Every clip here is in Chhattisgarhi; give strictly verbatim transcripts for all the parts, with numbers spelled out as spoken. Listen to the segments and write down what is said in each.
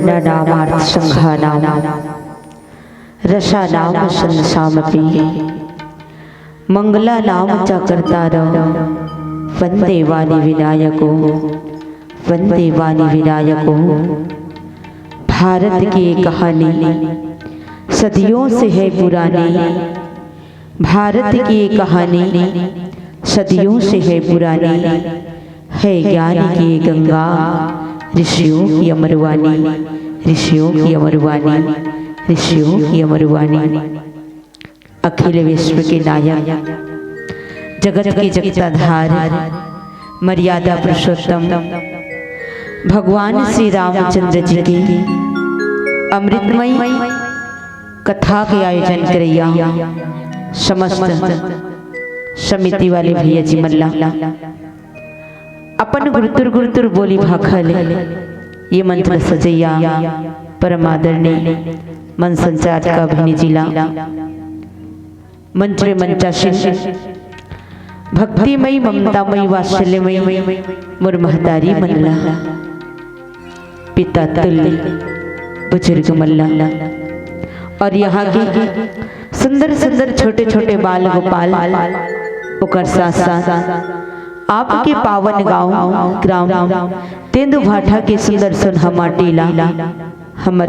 नामार्थ संघानाम रसानाम संसामपि मंगलानाम चाकर्तारम वंदे वाणी विनायको, वंदे वाणी विनायको। भारत की ये कहानी सदियों से है पुरानी, भारत की ये कहानी सदियों से है पुरानी, है ज्ञान की ये गंगा ऋषियों की अमरवाणी, ऋषियों की अमरवाणी, ऋषियों की अमरवाणी। अखिल विश्व के नायक, जगत के जगताधार, मर्यादा पुरुषोत्तम भगवान श्री रामचंद्र जी के अमृतमय कथा के आयोजन करइया समस्त समिति वाले भैया जी मन ला अपन गुरतुर गुरतुर बोली भाखा ले ये मंच ल सजइया परम आदरणीय मन संचार का अभिनी जी ला, मंच में मंचासीन भक्तिमयी, ममतामयी, वात्सल्यमयी मोर महतारी मन ला, पिता तुल्य बुजुर्ग मन ला, और यहाँ के सुंदर सुंदर छोटे छोटे बाल गोपाल, ओकर साथ साथ आपके पावन गांव ग्राम तेंदूभाठा के सुंदर सोनहा माटी ला हमर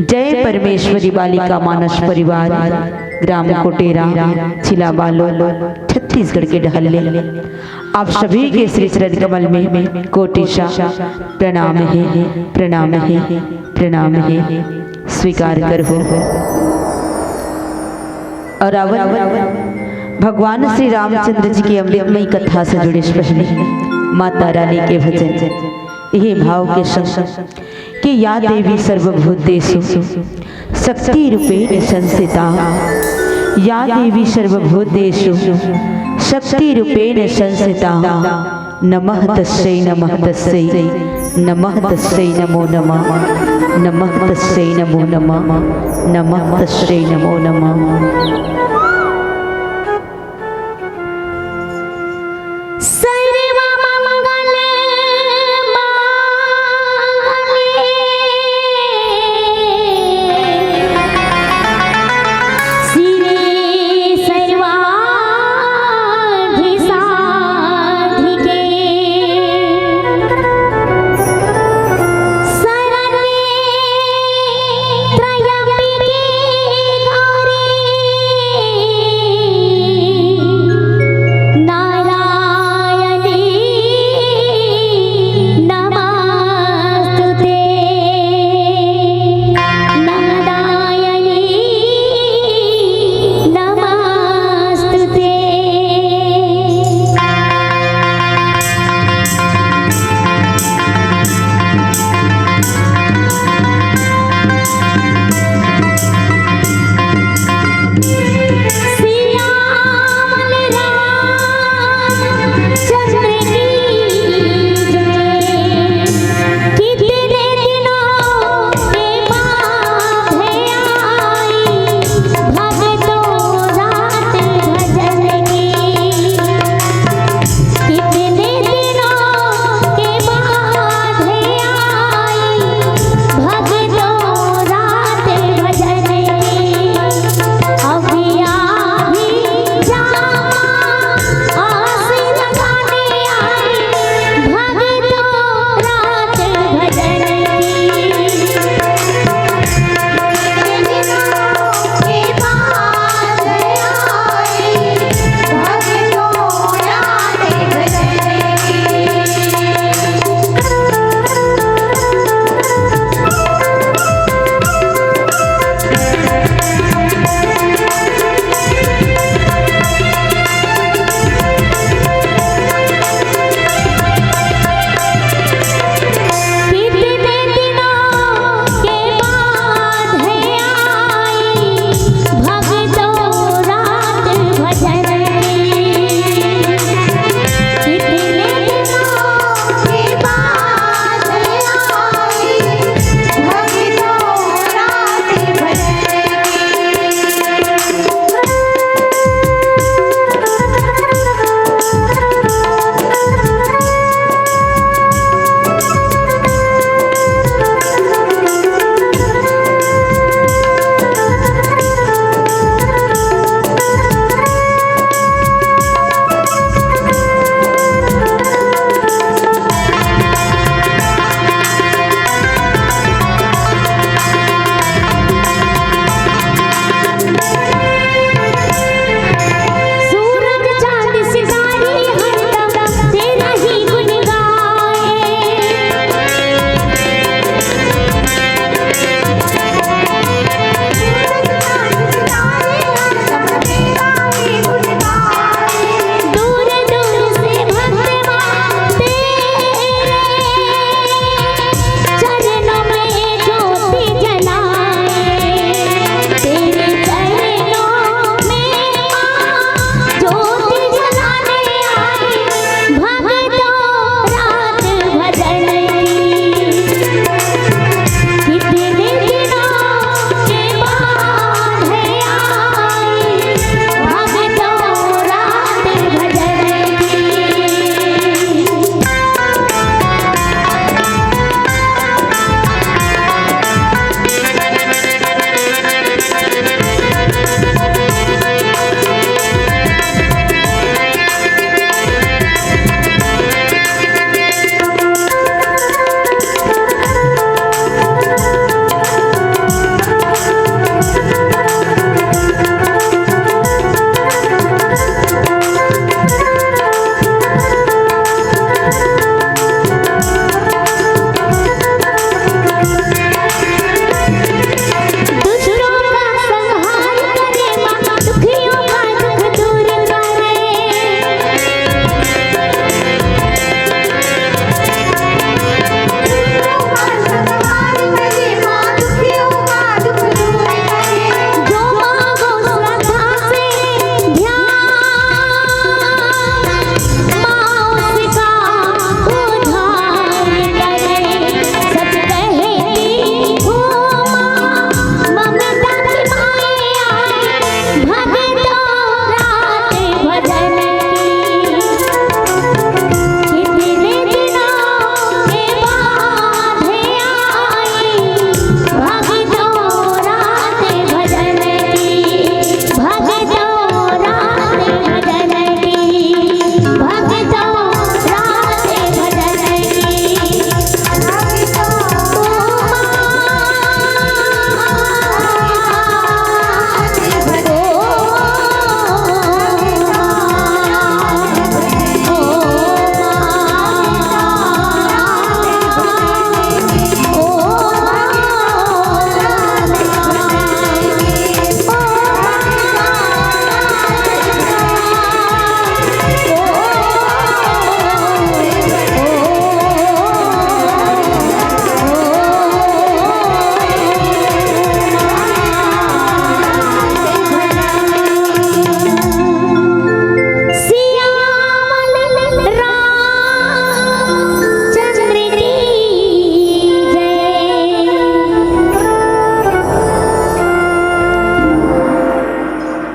जय परमेश्वरी बालिका मानस परिवार, ग्राम कोटेरा, जिला बालोद, छत्तीसगढ़ के डहर ले आप सभी के श्री चरण कमल में कोटि सा प्रणाम हे, प्रणाम हे, प्रणाम हे। स्वीकार करहू। और अवल भगवान श्री रामचंद्र जी की अमृतमयी कथा से जुड़े से पहले माता रानी के भजन, यही भाव के संग कि या देवी सर्वभूतेषु शक्ति रूपेण संस्थिता, या देवी सर्वभूतेषु शक्ति रूपेण संस्थिता। नमः तस्यै, नमः तस्यै, नमः तस्यै नमो नमः, नमः तस्यै नमो नमः, नमः तस्यै नमो नमः। सर्वमंगल मांगल्ये शिवे सर्वार्थ साधिके शरण्ये त्र्यंबके गौरी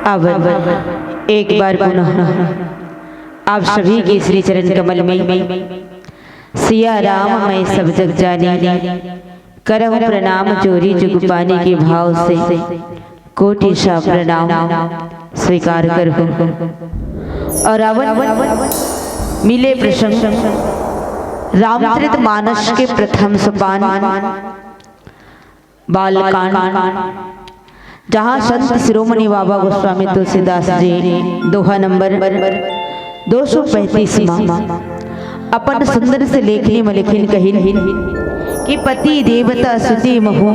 अब एक बार पुनः आप सभी के श्री चरण कमल में सिया राम मैं सब जग जानी, करहु प्रणाम जोरी जुग पानी के भाव से कोटि सा प्रणाम स्वीकार करहु। और अवन मिले प्रसंग रामचरित मानस के प्रथम सोपान बालकांड, जहाँ संत शिरोमणि बाबा गोस्वामी तुलसीदास जी दोहा नंबर दो सौ पैंतीस मा अपन सुंदर से लेखनी म लिखिन कहिन कि पति देवता सुते महु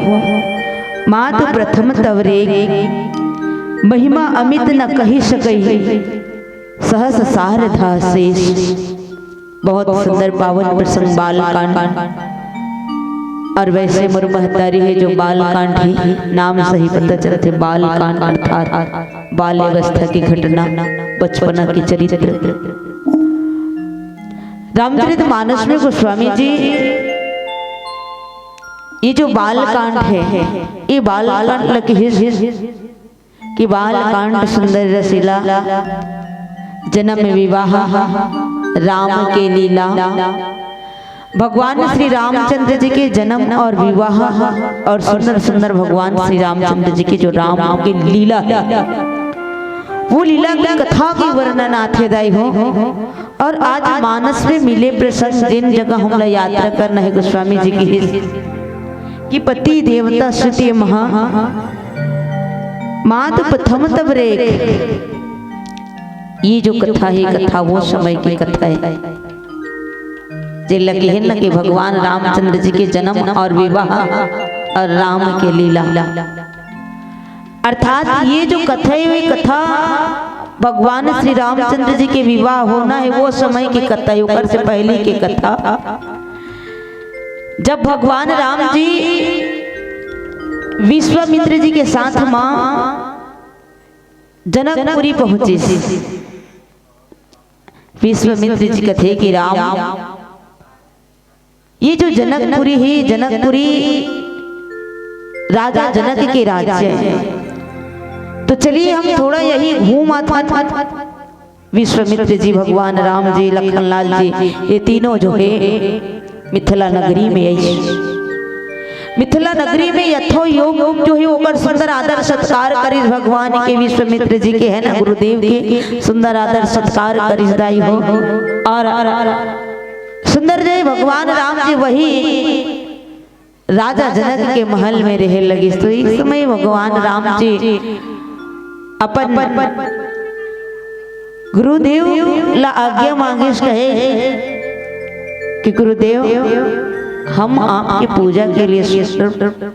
मात प्रथम तव रेख, महिमा अमित न कहि सकई सहस सारधा शेष। बहुत सुंदर पावन प्रसंग बालकांड। और वैसे मोर महतारी हे जो बालकांड ही नाम से ही पता चलथे, बालकांड अर्थात बाल अवस्था की घटना, बचपना के चरित्र। रामचरित मानस में गोस्वामी जी ये जो बालकांड है, ये बालकांड लगे कि बालकांड सुंदर रसीला, जन्म विवाह, राम के लीला, भगवान श्री रामचंद्र जी के जन्म और विवाह, और सुंदर सुंदर भगवान श्री रामचंद्र जी के जो राम के लीला है, वो लीला की कथा के वर्णन आथे दाई हो। और आज मानस में मिले प्रसंग, जिन जगह हमला यात्रा करना है गोस्वामी जी की, कि पति देवता सुते महा मात प्रथम तव रेख। ये जो कथा है, कथा वो समय की कथा है, जे लगे है न कि भगवान रामचंद्र जी के जन्म और विवाह और राम के लीला, अर्थात ये जो कथा है, वो कथा भगवान श्री रामचंद्र जी के विवाह होना है, वो समय की कथा है, ओकर से पहले की कथा। जब भगवान राम जी विश्वामित्र जी के साथ माँ जनकपुरी पहुंचिस, विश्वामित्र जी कथे कि राम, ये जो जनकपुरी है, जनकपुरी राजा जनक के राज्य है, तो चलिए हम थोड़ा यही घूम आते हैं। विश्वामित्र जी, भगवान राम जी, लखन लाल जी, ये तीनों जो है मिथिला नगरी में आई। मिथिला नगरी में यथो योग जो है ओकर सुंदर आदर सत्कार करिस भगवान के, विश्वामित्र जी के है ना, गुरुदेव के सुंदर आदर सत्कार करिस दाई हो। और सुंदर जय भगवान राम जी वही राजा जनक के महल में रहे लगिस। तो एक समय भगवान राम जी अपन गुरुदेव ला आज्ञा मांगिस, कहे कि गुरुदेव, हम आपके पूजा के लिए सुंदर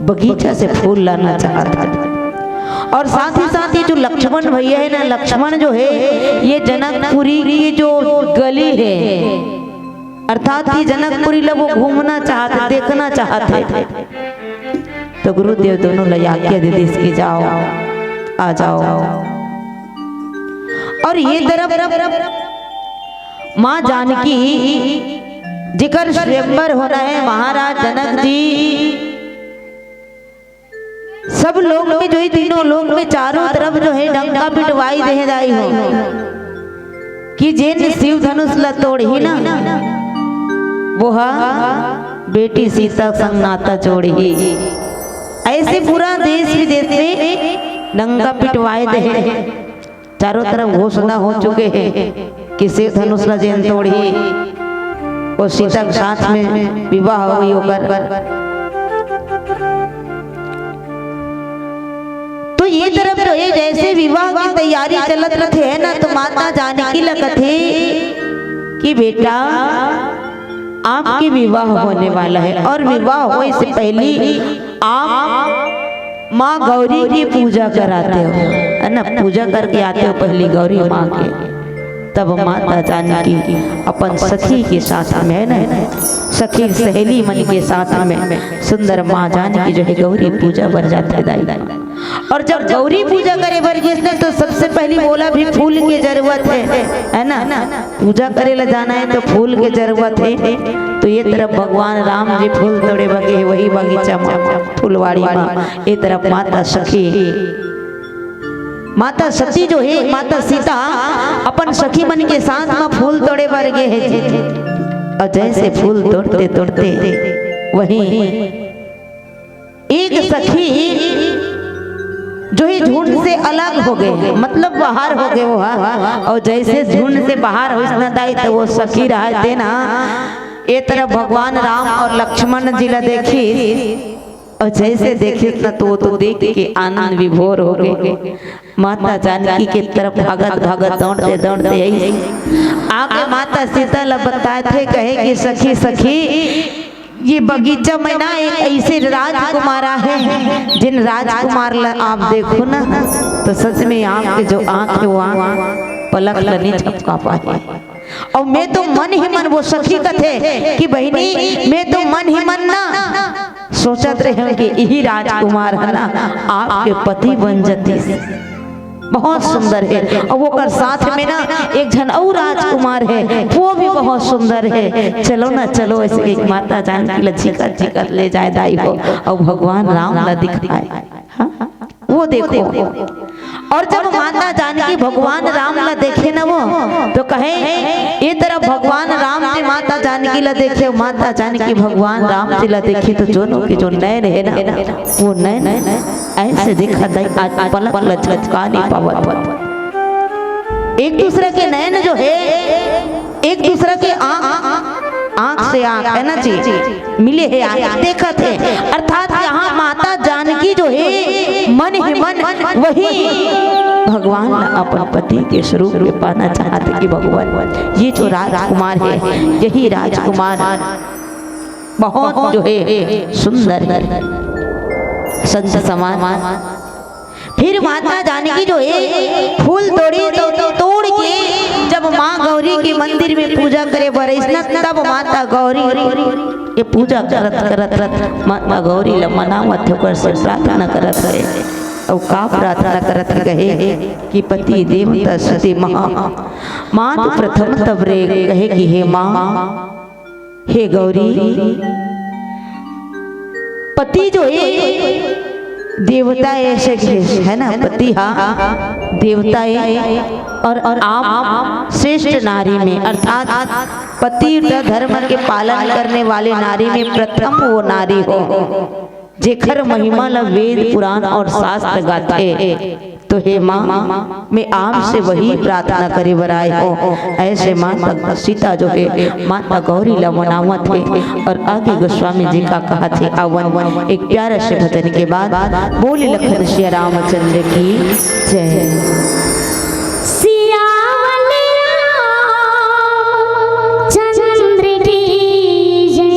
बगीचा से फूल लाना चाहत हन। और साथ ही साथ ये जो लक्ष्मण भैया है ना, लक्ष्मण जो है, ये जनकपुरी की जो गली है, अर्थात ये जनकपुरी ला वो घूमना चाहत, देखना चाहत है। तो गुरुदेव दोनों ला आज्ञा दे दिस कि जाओ, आ जाओ। और ये तरफ माँ जानकी, जिकर स्वयंवर होना है, महाराज जनक जी सब लोग में जो है, तीनों लोग में चारों तरफ जो है डंका पिटवाई दे दाई हो कि जेन शिव धनुष ला तोड़ही ना, वो हा बेटी सीता संग नाता जोड़ही। ऐसे पूरा देश विदेश में डंका पिटवाए दे, चारों तरफ घोषणा हो चुके हैं कि शिव धनुष ला जेन तोड़ही, वो सीता के साथ में विवाह होई ओकर। तो ये तरफ जो है, जैसे विवाह की तैयारी चलत रथे है ना, तो माता जानकी ला कथे कि बेटा, आपके विवाह होने वाला है और विवाह होए से पहले आप माँ गौरी की पूजा कराते हो, है ना, पूजा करके आते हो पहली गौरी माँ के। तब माता जानकी अपन सखी के साथ में, है ना, सखी सहेली मन के साथ में सुंदर माँ जानकी जो है गौरी पूजा बर जाथे दाई। और जब गौरी पूजा करे बर गिस ना, तो सबसे पहली बोला भी फूल के जरूरत है, है ना, पूजा करे ला जाना है तो फूल के जरूरत है। तो ये तरफ भगवान राम जी फूल तोड़े बर गे हे, वही बगीचा में, फुलवाड़ी में, ये तरफ माता सखी माता सती जो हे, माता सीता अपन सखी मन के साथ म फूल तोड़े बर गे हे जी। अउ जइसे फूल तोड़ते तोड़ते वही एक सखी जो हे झुंड से अलग हो गे, मतलब बाहर हो गे वो हा। अउ जइसे झुंड से बाहर होइस न दाई, त वो सखी रहय तेन ह ए तरफ भगवान राम अउ लक्ष्मण जी ला देखिस। अउ जइसे देखिस न, त वो तो देख के आनंद विभोर हो गे। माता जानकी के तरफ भागत भागत दौड़ते दौड़ते आइस। आके माता सीता ला बताथे, कहे कि सखी सखी, ये बगीचा में ना एक अइसे राजकुमार आहे, जेन राजकुमार ला आप देखहू ना, त सच में आपके जो आँख हे वो आँख पलक ला नइ झपका पाही। अउ मैं तो मन ही मन, वो सखी कथे कि बहिनी, मैं तो मन ही मन ना सोचत रहेंव कि इही राजकुमार ह ना आपके पति बन जतिस। बहुत सुंदर हे। अउ ओकर साथ में ना एक झन अउ राजकुमार हे, वो भी बहुत सुंदर हे। चलो ना, चलो, अइसे कहिके माता जानकी ला झिकर झिकर ले जाय दाई हो, अउ भगवान राम ला दिखाय। हाँ? वो देखो, अउ जब माता जानकी भगवान राम ला देखे ना वो, त कहे, ए तरफ भगवान राम जी माता जानकी ला देखे, माता जानकी भगवान राम जी ला देखे, त जोनो के जो नैन हे ना, वो नैन अइसे देखत हे, आज पलक ला झपका नइ पावत। एक दूसरा के नैन जो हे, एक दूसरा के आँख, आँख से आँख, हे ना जी, मिले हे, आँख देखत हे। अर्थात यहाँ माता जानकी जो हे, मन ही मन वही भगवान ला अपन पति के स्वरूप में पाना चाहत हे कि भगवान, ये जो राजकुमार हे, यही राजकुमार बहुत जो हे सुंदर हे, संत समान। फिर माता जानकी जो हे फूल तोड़ी, तो तोड़ के जब माँ गौरी के मंदिर में पूजा करे बर आइस ना, तब माता गौरी ये पूजा करत करत माता गौरी ला मनावत हे, ओकर से प्रार्थना करत हे। अउ का प्रार्थना करत हे, कहे कि पति देवता सती महा, मात प्रथम तब रे, कहे कि हे माँ, हे गौरी, पति जो हे देवता ए, हे ना, पति हा देवता ए, अउ, अउ आप श्रेष्ठ नारी में, अर्थात पति धर्म के पालन करने वाले नारी में प्रथम वो नारी हो, जेखर महिमा ला वेद पुराण अउ शास्त्र गाथे। तो हे माँ, मैं आपसे वही प्रार्थना करे बर आए हों। अइसे माता सीता जो हे माता गौरी ला मनावत हे अउ आगे गोस्वामी जी का कहत हे, आवन एक प्यारा से भजन के बाद। बोले लखन सिया रामचंद्र की जय। सियावल रामचंद्र की जय।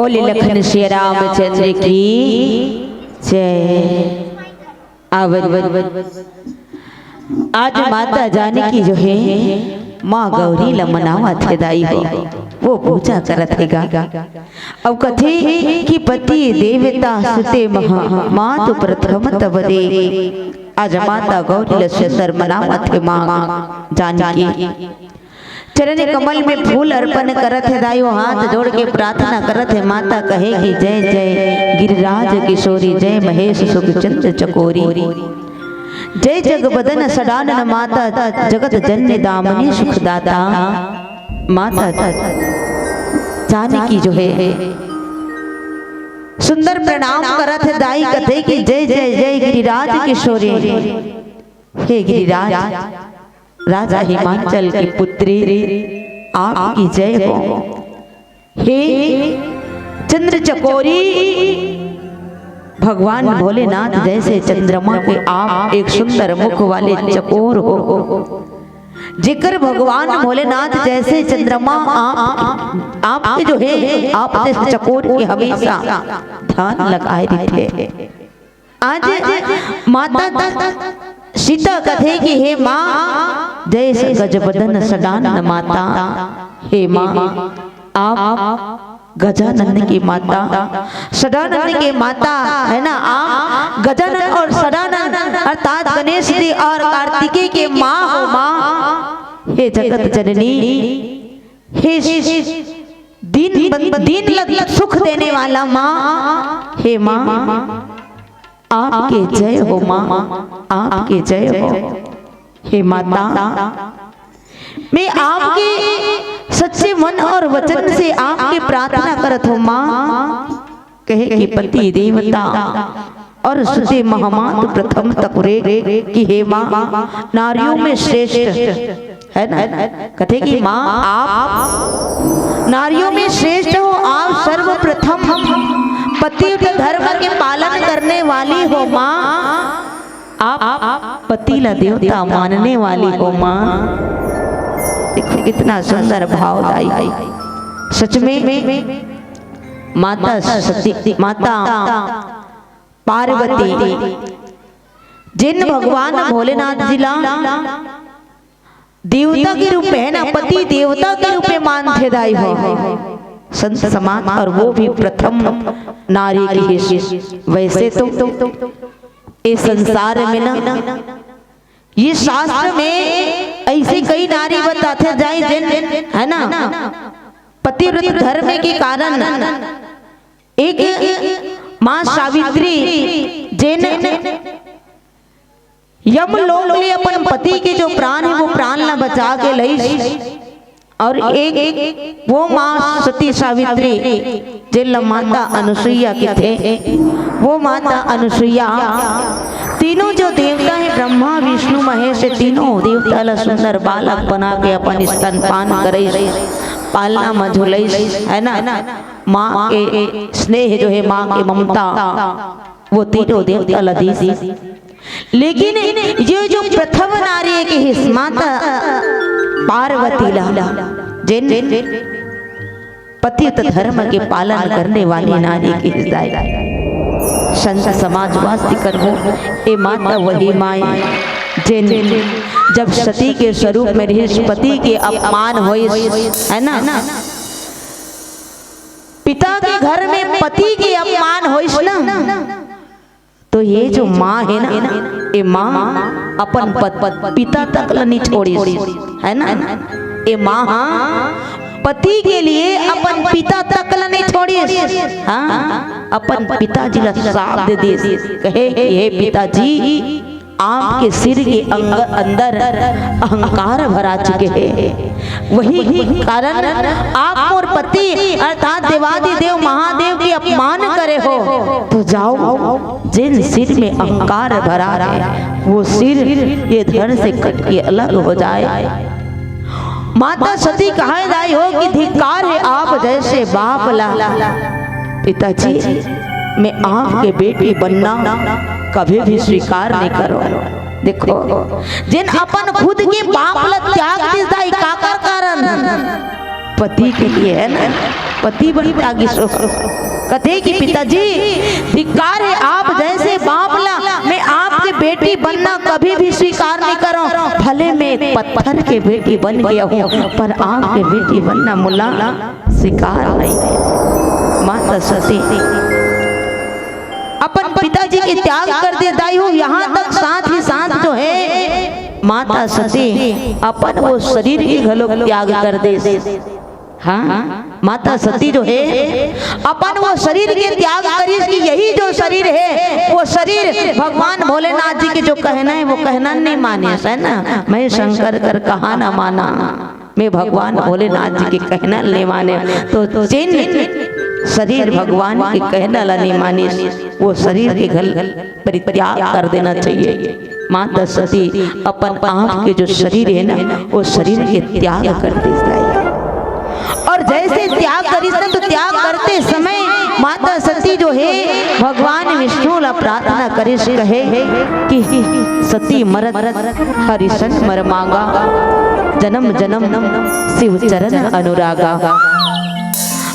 बोले लखन सिया रामचंद्र की जय। आवत आज माता जानकी जो हे माँ गौरी ल मनावत हे दाई हो, वो पूजा करत हे गा। अउ कथे कि पति देवता सुते महा मातु प्रथम तव दे। आज माता गौरी ल सुंदर मनावत हे माँ जानकी। चरण कमल में फूल अर्पण करत हे दाई, वो हाथ जोड़ के प्रार्थना करत हे। माता कहे कि जय जय गिरिराज किशोरी, जय महेश सुख चंद्र चकोरी, जय जग बदन सडानन माता, जगत जननी दामिनी सुखदाता। माता जानकी जो हे सुंदर प्रणाम करत हे दाई, कथे कि जय जय जय गिरिराज किशोरी। हे गिरिराज, राजा हिमांचल की पुत्री, आपकी जय हो। हे चंद्र चकोरी, भगवान भोलेनाथ जैसे चंद्रमा के आप एक सुंदर मुख वाले चकोर हो, जेकर भगवान भोलेनाथ जैसे चंद्रमा आप, आपके जो हे, आप जैसे चकोर के हमेशा ध्यान लगाए रहिथे। आज माता सीता कथे कि हे माँ, जय गजबदन सडानन माता, हे माँ, आप गजानन की माता, सडानन की माता है ना, आप गजानन और सडानन अर्थात गणेश जी और कार्तिकेय के माँ हो माँ, हे जगत जननी, हे दीन बन-, दीन ल सुख देने वाला माँ, हे माँ, आपके जय हो माँ, आपके जय हो। हे माता, मैं आपके सच्चे मन और वचन से आपके प्रार्थना करत हो माँ। कहे कि पति देवता और सुते महमात प्रथम तकुरे कि हे माँ, नारियों में श्रेष्ठ है ना, कथे कि माँ आप नारियों में श्रेष्ठ हो, आप सर्वप्रथम पति धर्म के पालन करने वाली हो माँ, आप पति ला देवता मानने वाली हो माँ। देखो कितना सुंदर भाव दाई, सच में माता सती, माता पार्वती जिन भगवान भोलेनाथ जी ला देवता के रूप में है ना, पति देवता के रूप में मानथे दाई हो संत समाज, और वो भी प्रथम नारी की। वैसे तो इस संसार में ना, ये शास्त्र में ऐसे कई नारी बताथे दाई जिन, है ना, पतिव्रत धर्म के कारण एक माँ सावित्री जिन यम लोक ले अपन पति के जो प्राण हे वो प्राण ला बचा के लइस। और एक वो माँ सती सावित्री जिन ला माता अनुसुईया कथे, वो माता अनुसुईया तीनों जो देवता हे ब्रह्मा विष्णु महेश, तीनों देवता ला सुंदर बालक बना के अपन स्तनपान करइस, पालना म झुलइस, है ना, माँ के स्नेह जो हे, माँ के ममता, वो तीनों देवता ला दीस। लेकिन ये जो प्रथम नारी के हिस माता पार्वती ला, जिन पतिव्रत धर्म के पालन करने वाली नारी के हिस दाई संत समाज वास्ती करबो। ए माता वही माय जिन जब सती के स्वरूप में रहिस, पति के अपमान होइस, है ना, पिता के घर में पति के अपमान होइस ना, तो ये जो माँ हे ना, ये माँ अपन पत-, पिता तक ल नी छोड़िस, है ना? ये माँ हा पति के लिए अपन पिता तक ल नी छोड़िस, हाँ, अपन पिताजी ला साप दे दिस, कहे कि हे पिताजी, आपके सिर के अंग-, अंदर अहंकार भरा चुके हे। वही कारण आप मोर पति अर्थात देवादिदेव महादेव के अपमान करे हो, तो जाओ, जिन सिर में अहंकार भरा हे, वो सिर ये धड़ से कट के अलग हो जाए। माता सती कहे दाई हो कि धिक्कार हे आप जैसे बाप ला। पिताजी, मैं आपके बेटी बनना कभी भी स्वीकार नहीं करूँ। देखो, जिन अपन खुद के बाप ला त्याग दिस दाई, काकर कारण? पति के लिए, है ना, पति बन के आगे सो कथे कि पिताजी, धिक्कार है, आप जैसे बाप ला मैं आपके बेटी बनना कभी भी स्वीकार नहीं करूं। भले मैं एक पत्थर के बेटी बन गया हूं, पर आपके बेटी बनना मोला स्वीकार नहीं है। माता सती अपन पिताजी के त्याग कर दे दाई हो, यहाँ तक साथ ही साथ जो है माता सती अपन वो शरीर के घलो त्याग कर दे। हाँ, माता सती जो है अपन वो शरीर के त्याग करिस कि यही जो शरीर है वो शरीर भगवान भोलेनाथ जी के जो कहना है वो कहना नहीं माने, है ना। मैं शंकर कर कहा ना माना, मैं भगवान भोलेनाथ जी के कहना नहीं माने। तो जिन शरीर भगवान के कहना ला नहीं मानिस, वो शरीर के घल परित्याग कर देना चाहिए। माता सती अपन आप के जो शरीर है ना, वो शरीर के त्याग कर दे। और जैसे त्याग करिस ना, तो त्याग करते समय माता सती जो है भगवान विष्णु ला प्रार्थना करिस, कहे कि सती मरत हरिसन मर मांगा, जन्म जन्म शिव चरण अनुरागा।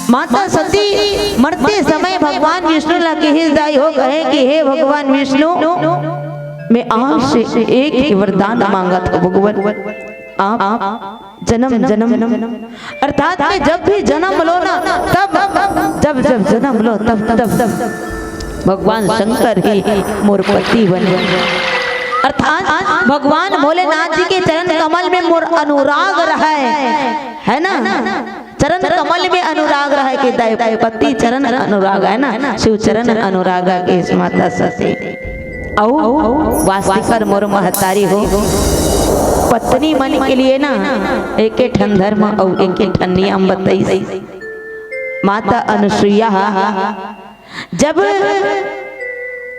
माता सती मरते समय भगवान विष्णु ला कहिस दाई हो, कहे कि हे भगवान विष्णु, मैं आपसे एक ही वरदान मांगत हूँ भगवान, आप जन्म जन्म, अर्थात मैं जब भी जन्म लो ना, तब, जब जब जन्म लो तब तब तब भगवान शंकर ही मोर पति बने। अर्थात भगवान भोलेनाथ जी के चरण कमल में मोर अनुराग रहे, है ना। चरण कमल में अनुराग रहे के दाई, पति चरण अनुराग, है ना, शिव चरण अनुराग के इस माता सती। अउ वास्तिकर मोर महतारी हो, पत्नी मन के लिए ना एक ठन धर्म अउ एक ठन नियम बताइस। माता अनुसुईया हा जब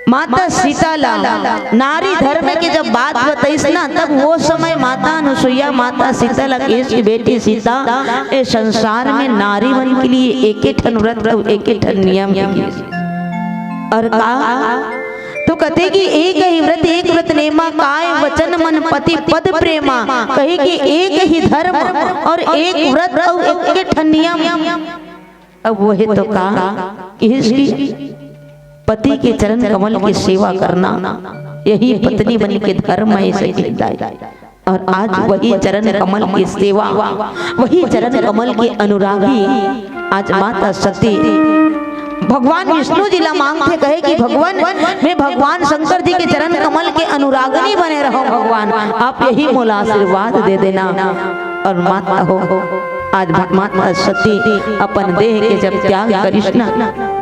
माता सीता ला नारी धर्म के जब बात बताइस ना, तब वो समय माता अनुसुईया माता सीता ला कहिस कि बेटी सीता, ए संसार में नारी मन के लिए एक ठन व्रत अउ एक ठन नियम हे। और का तो कथे कि एक ही व्रत एक व्रत नेमा, काय वचन मन पति पद प्रेमा। कहे कि एक ही धर्म और एक व्रत अउ एक ठन नियम। अब वो हे तो का कि इसकी पति के चरण कमल की सेवा करना, यही पत्नी बन के धर्म है, इसे कहता है। और आज वही चरण कमल की सेवा, वही चरण कमल के अनुरागी आज माता सती भगवान विष्णु जी ला मांगथे, कहे कि भगवान, मैं भगवान शंकर जी के चरण कमल के अनुरागनी बने रहूं भगवान, आप यही मोला आशीर्वाद दे देना। और माता हो, आज माता सती अपन देह के जब त्याग करिस ना,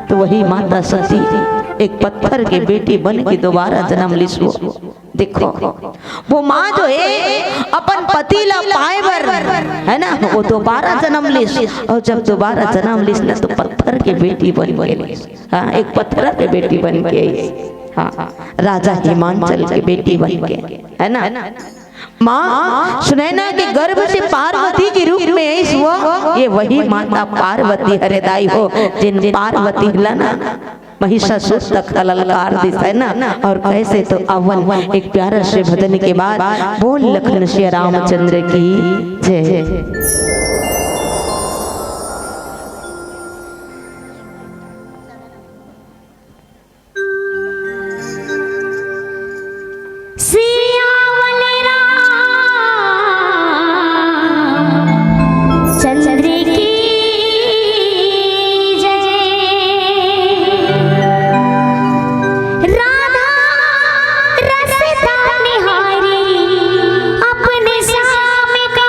तो वही माता सती एक पत्थर के बेटी बन के दोबारा जन्म लिस। वो देखो, वो माँ जो है अपन पति ला पाए बर, है ना, वो दोबारा जन्म लिस। और जब दोबारा जन्म लिस ना, तो पत्थर के बेटी बन के लिस। हाँ, एक पत्थर के बेटी बन के आइस। हाँ, राजा हिमांचल के बेटी बन के, है ना। माँ सुनैना के गर्भ से पार्वती के रूप में आइस वो, ये वही माता पार्वती हरे दाई हो, जिन पार्वती ला ना महिषासुर तक ललकार दिस, है ना। और कैसे तो अवन एक प्यारा से भजन के बाद बोल लखन सिया रामचंद्र की जय। सियावल राम चंद्र की जय। राधा रसता निहारी अपने श्याम का।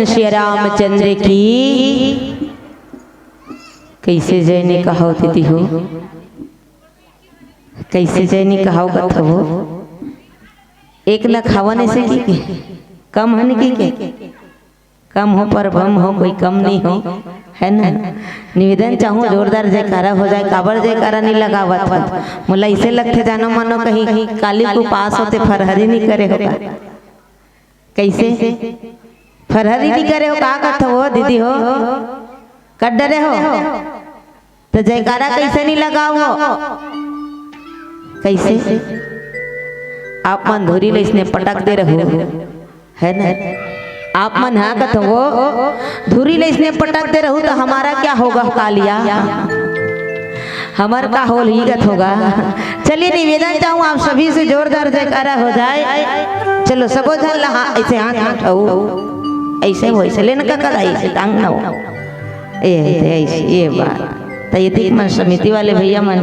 श्री रामचंद्र की। कैसे जय नी कहाव दीदी हो, कैसे जय नी कहाव कथव हो। एक लखावन ऐसे की के, कम हन की के, कम हो पर भम हो, कोई कम नहीं हो, है ना? निवेदन चाहूँ जोरदार जयकारा हो जाए, काबर जयकारा नहीं लगावत हो? मोला ऐसे लगथे जानो मानो कहीं काली के उपास होते फरहरी नहीं करे होगा। कैसे? फरहरी नहीं करे हो, का करत हो दीदी हो? कर डरे हो? तो जयकारा कैसे नहीं लगाओ? कैसे? आप मन धूरी ले इसने पटक दे रहो, है ना? आप मन हाँ कथो वो धूरी ले इसने पटक दे रहू तो हमारा क्या होगा कालिया? हमर का होल ही गत होगा। चलिए निवेदन चाहूँ आप सभी से जोरदार जयकारा हो जाए। चलो सबो झन ला हा-, ऐसे हाथ उठाओ, ऐसे हो, ऐसे लेन का कदा ऐसे टांग ना हो। ए, ऐसे, ऐसे, ये बात। तो ये ठीक मन समिति वाले भैया मन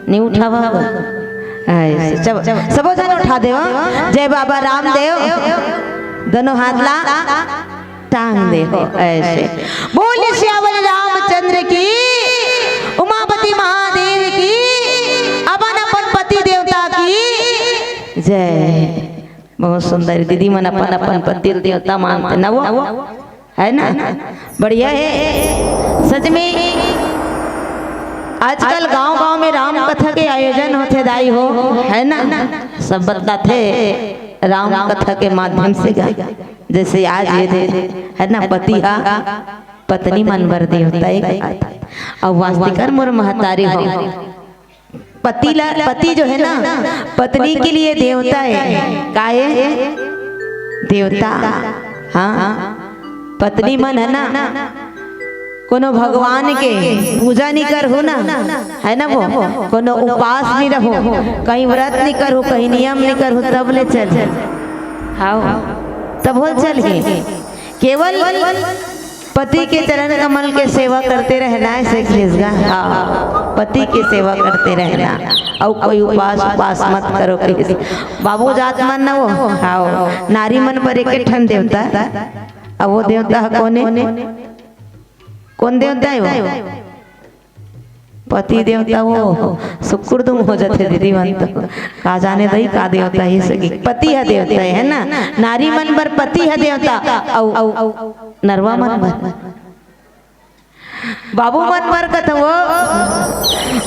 नहीं उठावा हो। ऐसे, सब, सबो झन उठा देवा। जय बाबा रामदेव। दोनों हाथ ला टांग दे हो ऐसे। बोल सियावर रामचंद्र की, उमापति महादेव की, अपन अपन पति देवता की जय। बहुत सुंदर दीदी मन अपन अपन पति देवता मानते ना वो, है ना? बढ़िया है सच में। आजकल गांव गांव में राम कथा के आयोजन होथे दाई हो, है ना? सब बताथे राम कथा के माध्यम से गा। जैसे आज ये दे, है ना, पति हा पत्नी मन बर देवता एक बात। अउ वास्तिकर मोर महतारी हो, पति ला, पति जो है ना, पत्नी के लिए देवता है। का है? देवता। हाँ, पत्नी मन है ना, कोनो भगवान के पूजा नहीं करहु ना, है ना वो, कोनो उपास नहीं रहू, कहीं व्रत नहीं करहु, कहीं नियम नहीं करहु, तब ले चल। हाँ, तब हो चल के केवल पति के चरण कमल के सेवा करते रहना है, सीख लीजिएगा। हाँ, पति के सेवा करते रहना, अउ कोई उपास उपास मत करो। किस बाबू जात मन ना वो, हाँ, नारी मन पर एक ठन देवता, अब वो देवता ह कोने, कोन देवता है वो? पति देवता वो सुकुर दुम हो जाथे दीदी मन तो। का जाने दई का देवता ही सकी। पति ह देवता है ना, नारी मन बर पति ह देवता, अउ नरवा मन बर, बाबू मन बर कथो वो,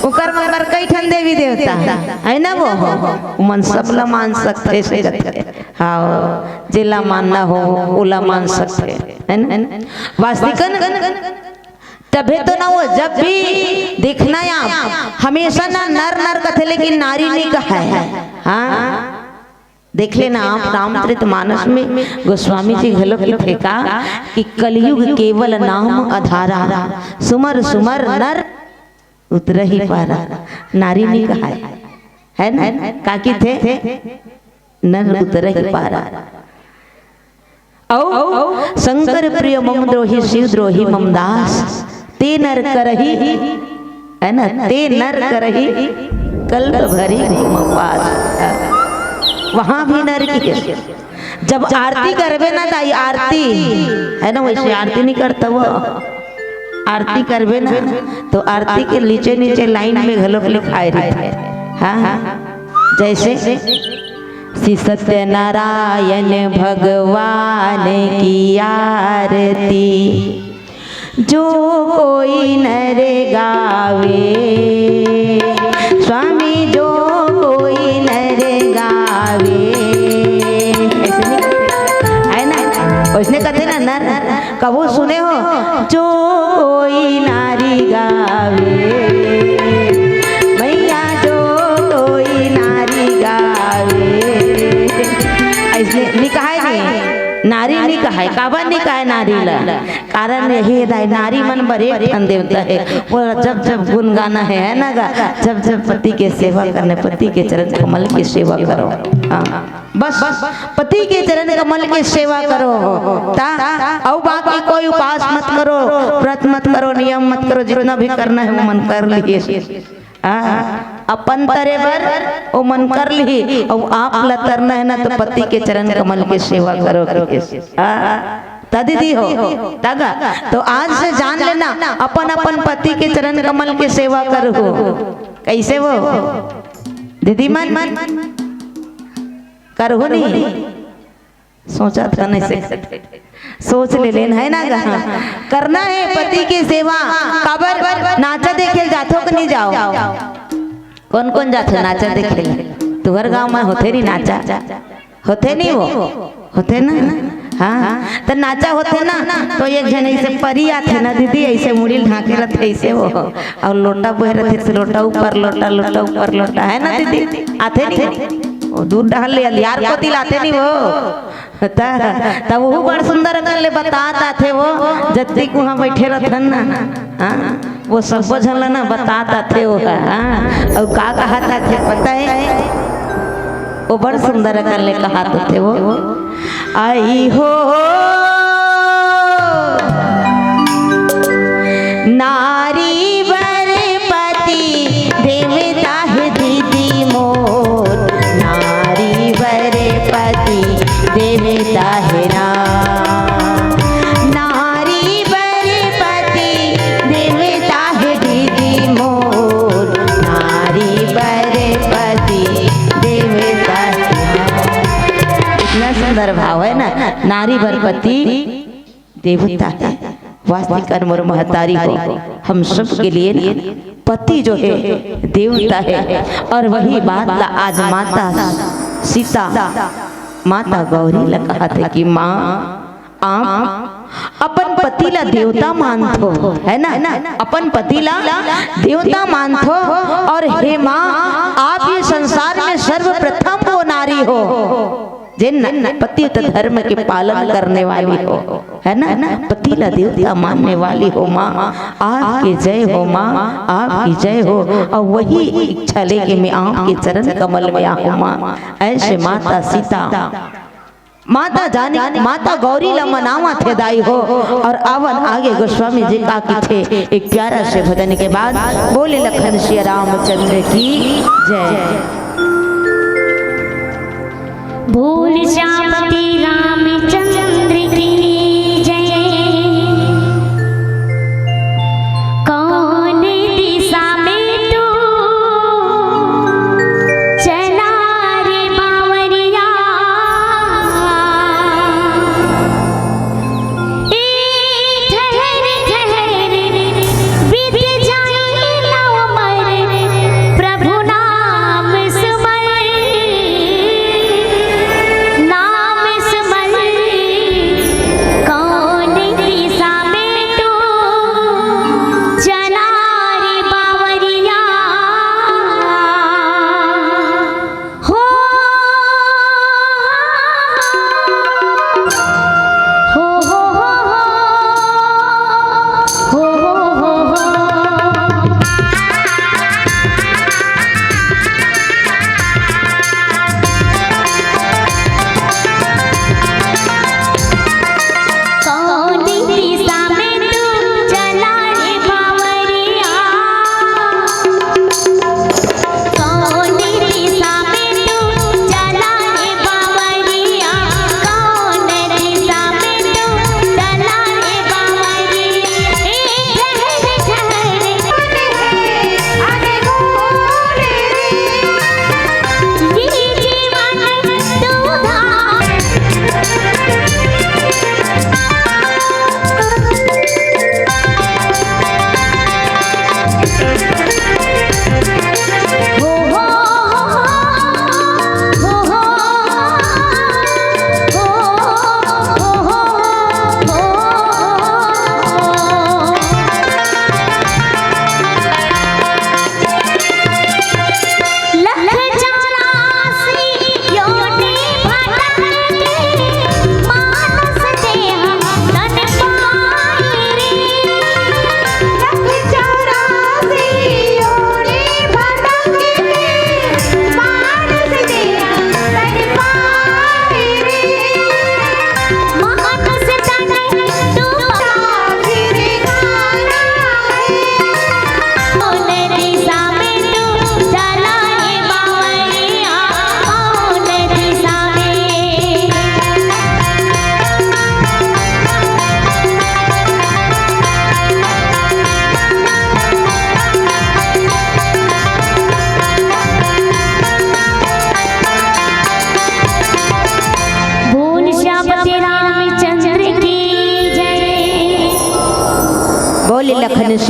उकर मन बर कई ठन देवी देवता है ना वो, वो मन सब ला मान सकथे से कथे। हाँ, जेला मानना हो ओला मान सकथे, है ना? वास्तिकन तभे तो ना वो, जब भी देखना है आप, हमेशा ना नर नर कथे, लेकिन नारी नहीं कहा है। हाँ, देख लेना आप, रामचरित मानस में गोस्वामी जी घलो कथे का कि कलयुग केवल नाम आधारा, सुमर सुमर नर उतरहि पारा। नारी नहीं कहा है, है ना? का कथे? नर उतरहि पारा। अउ शंकर प्रिय मम द्रोही, शिव द्रोही मम दास, ते नर करही, है ना, ते नर करही कल्प भरि घोम पास। वहाँ भी नर की, जब आरती करबे ना दाई, आरती, है ना, वैसे आरती नहीं करता वो, आरती करबे ना तो आरती के नीचे नीचे लाइन में घलोक लिखाए रहिथे। हाँ, हाँ, जैसे श्री सत्यनारायण भगवान की आरती, जो कोई नर गावे, स्वामी जो कोई नर गावे, ऐसे नहीं कहते, है ना? वैसने कहते ना नर, कभू सुने हो? जो कोई नारी गावे, मैया जो कोई नारी गावे, ऐसे नहीं कहा है, नहीं, नारी नहीं कहा है, काबर नहीं कहा है नारी ला? कारण यही है दाई, नारी मन बर एक ठन देवता है, वो जब जब गुनगाना है, है ना गा? जब जब पति के सेवा करने, पति के चरण कमल की सेवा करो। हाँ, बस पति के चरण कमल के सेवा करो, ता अउ बाकी कोई उपास मत करो, व्रत मत करो, नियम मत करो, जितना भी करना है वो मन कर लीजिए। हाँ, अपन तरे बर वो मन कर ली, अउ आप ला तरना है ना, तो पति के चरण कमल के सेवा करो। हाँ, त दीदी हो, त गा। तो आज से जान लेना, अपन अपन पति के चरण कमल के सेवा करहू। कैसे वो दीदी मन करहू नहीं? सोचा था नहीं से सोच ले लेन, है ना गा? करना है पति के सेवा। काबर नाचा देखे जाथो कि नहीं जाओ? कौन कौन जाथे नाचा देखे? तुहर गांव में होथे री नाचा? होथे नहीं वो? होथे ना? हाँ, तो नाचा होथे ना, तो एक झन ऐसे परी आथे ना दीदी, ऐसे मुड़ी ढांके रहथे ऐसे वो, और लोटा बोहे रहथे, तो लोटा ऊपर लोटा, लोटा ऊपर लोटा, है ना दीदी? आथे नहीं वो? दूर डहर ले अंधियार कोती लाथे नहीं वो। त, त वो बड़ सुंदर अकन ले बतात आथे वो, जत्ती कुहाँ बैठे रहथन ना। हाँ, वो सब्बो झन ला ना बतात आथे वो। हाँ, अउ का कहत आथे पता है? वो बड़ सुंदर अकन ले कहत आथे वो, आई हो नारी बर पति देवता है दीदी मोर, नारी बर पति देवता है ना, नारी बर पति देवता है दीदी मोर, नारी बर पति देवता है ना। इतना सुंदर भाव है ना, नारी बर पति देवता है। वास्तविक अन मोर महतारी हो, हम सब के लिए ना पति जो है देवता है। और वही बात ला आज माता सीता, माता गौरी ला कहत हे कि माँ, आप अपन पति ला देवता मानथो, है ना? अपन पति ला देवता मानथो। और हे माँ, आप ये संसार में सर्वप्रथम वो नारी हो, जेन पतिव्रत धर्म के पालन करने वाली हो, है ना? पति ला देवता मानने वाली हो माँ, आपके जय हो माँ, आपकी जय हो। और वही इच्छा लेके मैं आपके चरण कमल में आऊँ माँ। ऐसे माता सीता, माता जानी, माता गौरी ला मनावत हे दाई हो। और आवन आगे गोस्वामी जी का कथे एक प्यारा से भजन के बाद। बोले लखन सिया रामचंद्र की जय। बोल श्यामपति रामचंद्र की जय। कौन दिशा में तू चला रे बावरिया? ए ठहर ठहर बीत जाए ना उमर, प्रभु नाम सुमर। ना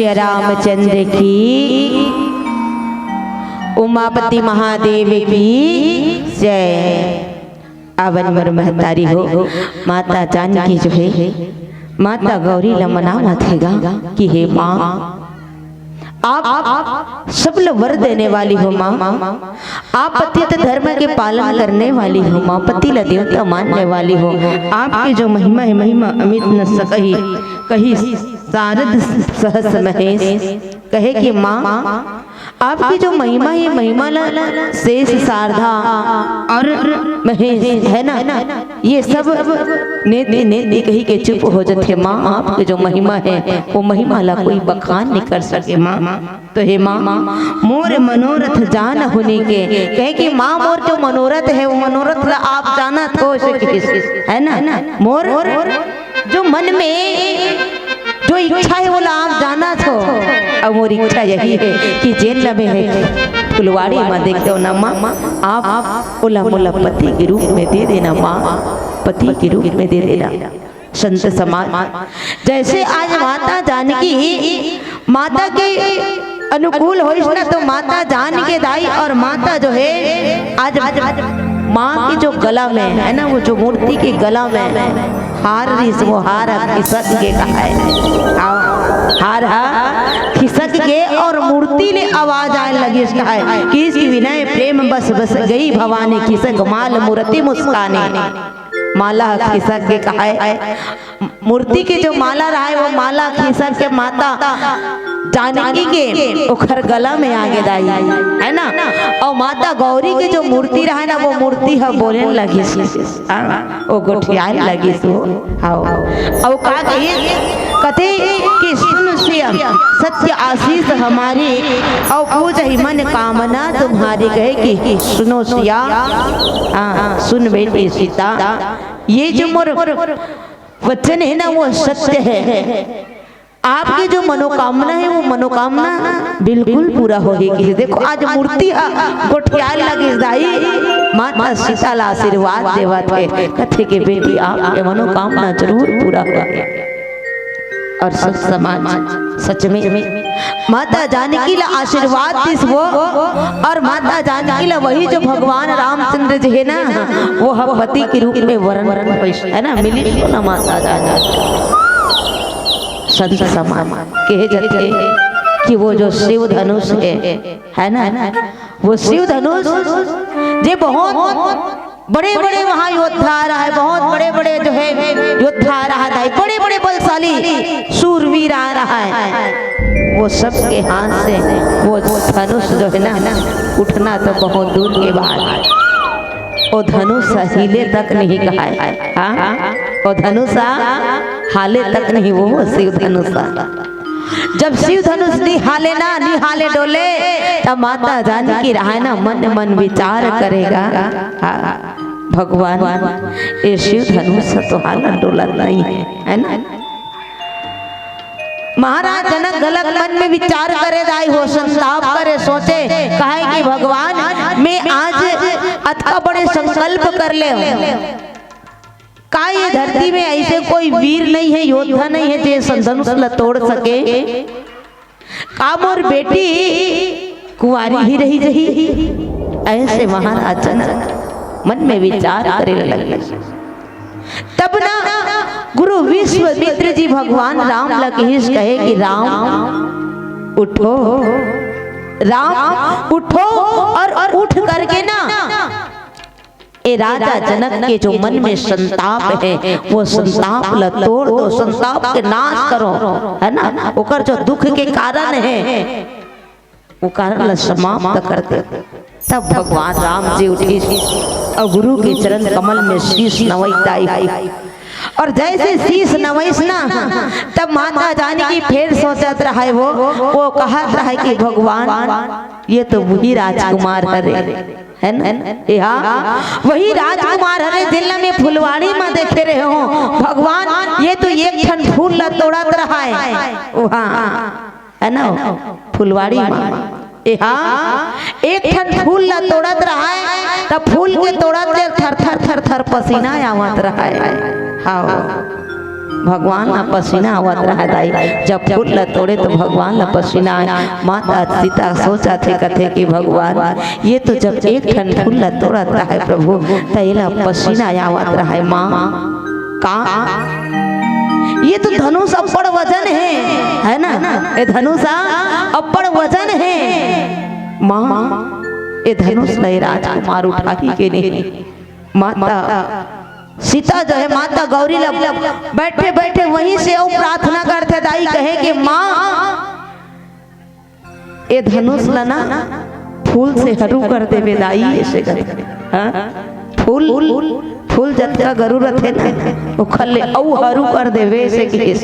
श्री रामचंद्र की, उमापति महादेव की जय। अवन बर महतारी हो, माता जानकी जो है, माता गौरी ल मनावत हे गा कि हे माँ, आप सब ल वर देने वाली हो माँ, आप पतित धर्म के पालन करने वाली हो माँ, पति ल देवता मानने वाली हो। आपके जो महिमा है, महिमा अमित न सकही, कही सारद सहस महेश। कहे कि माँ, आपकी जो महिमा है, महिमा ला शेष, सारदा और महेश है ना, ये सब नेति नेति कही के चुप हो जथे माँ। आपके जो महिमा है, वो महिमा ला कोई बखान नहीं कर सके माँ। तो हे माँ, मोर मनोरथ जान हुनी के, कहे कि माँ, मोर जो मनोरथ है, वो मनोरथ ला आप जानत हो, ऐसे कहिस, है ना? मोर जो मन में जो इच्छा है, वो ला आप जानत हो। अब मोर इच्छा यही है कि जेन लमे है फुलवाड़ी में देखे हो ना माँ, आप ओला मोला पति के रूप में दे देना माँ, पति के रूप में दे देना। संत समाज, जैसे आज माता जानकी माता के अनुकूल होइस ना, तो माता जान के दाई और माता जो है आज, आज माँ की जो गला में है ना, वो जो मूर्ति के गला में हार रहिस, वो हार ह खिसक के कहाय। हाँ, हार ह खिसक के और मूर्ति ले आवाज आए लगिस, कहाय कि इस विनय प्रेम बस बस गई भवानी, खिसक माल मूर्ति मुस्कानी। माला ह खिसक के कहाय, मूर्ति के जो माला रहाय, वो माला खिसक के माता जानकी के ओखर गला में आगे दाई, है ना? और माता गौरी के जो मूर्ति रहाय ना, वो मूर्ति ह बोले लगिस, हाँ, वो गोठियाए लगिस वो। हाँ, और का कही? कथे कि सुन सिया सत्य आशीष हमारी, और पूजहि मन कामना तुम्हारी। कहे कि सुनो सिया, हाँ, सुन बेटी सीता, ये जो मोर वचन है ना, वो सत्य है। आपकी जो मनोकामना है, वो मनोकामना बिल्कुल पूरा होही। कि देखो, आज मूर्ति ह गोठियाए लगिस दाई, माता सीता ला आशीर्वाद देवत हे, कथे कि बेटी, आपके मनोकामना जरूर पूरा होही। और सत समाज, सच में माता जानकी ला आशीर्वाद दिस वो, और माता जानकी ला वही जो भगवान रामचंद्र जी है ना, वो ह पति के रूप में वरण होइस, है ना, मिलिस ना माता जानकी। संत समाज कहे जाथे कि वो जो शिव धनुष है, है ना, वो शिव धनुष जे बहुत बड़े-बड़े वहाँ योद्धा आ रहा है, बहुत बड़े-बड़े जो है योद्धा आ रहा है, बड़े-बड़े बलशाली सूरवीर आ रहा है, वो सबके हाथ से वो धनुष जो है ना, उठना तो बहुत दूर के बात है। वो धनुष हिले तक नहीं कहाय। हाँ, वो धनुष हिले तक नहीं, वो शिव धनुष। जब शिव धनुष नहीं हिले ना, नहीं हिले डोले, तब माता जानकी रहाय ना, मन मन विचार करेगा, हाँ, भगवान, ये शिव धनुष तो हिले डोलत नहीं है, है ना? महाराज जनक घलक मन में विचार करे दाई हो, संताप करे, सोचे, कहाय कि भगवान, मैं आज अतका बड़े संकल्प कर ले हूँ, का ये धरती में ऐसे कोई वीर नहीं है, योद्धा नहीं है, जे धनुष ल तोड़ सके? का मोर बेटी कुंवारी ही रही जही? ऐसे महाराज जनक मन में विचार करे लगे। तब ना गुरु विश्वामित्र जी भगवान राम ल कहिस, कहे कि राम उठो, राम उठो और, और उठ करके ना ए राजा जनक के जो मन में संताप है, वो संताप ल तोड़ दो, संताप के नाश करो, है ना? ओकर जो दुख के कारण है, वो कारण ल समाप्त कर दे। तब भगवान राम जी उठिस और गुरु के चरण कमल में शीश नवई दाई। और जैसे शीश नवइस ना, तब माता जानकी फिर सोचत रहाय, वो, वो कहत रहाय कि भगवान, ये तो वही राजकुमार हरे, है ना? ए हा, वही राजकुमार हरे, जेला मैं फुलवाड़ी में देखे रहे हूँ। भगवान, ये तो एक ठन फूल ला तोड़त रहाय। ओ हाँ, है ना? फुलवाड़ी में। ए हा, एक ठन फूल ला तोड़त रहाय, त फूल के तोड़त ले थर थर थर थर पसीना आवत रहाय। हाँ। भगवान ला पसीना आवत रहा दाई। जब फूल ला तोड़े तो भगवान ला पसीना आए। माता सीता सोचत हे, कथे कि भगवान, ये तो जब एक ठन फूल ला तोड़त रहा है प्रभु, त एला पसीना आवत रहा है माँ। का? ये तो धनुष अब्बड़ वजन है, है ना? ये धनुष अब्बड़ वजन है माँ। ये धनुष ला राजकुमार उठाही के नहीं। माता सीता जो है, माता गौरी ला बैठे बैठे वहीं से अउ प्रार्थना करथे दाई, कहे कि माँ, ए धनुष ला ना फूल से हरू कर देबे दाई, ऐसे करथे। हाँ? फूल, फूल जतका गरू रथे ना, ओखर ले अउ हरू कर देबे, ऐसे कहिस।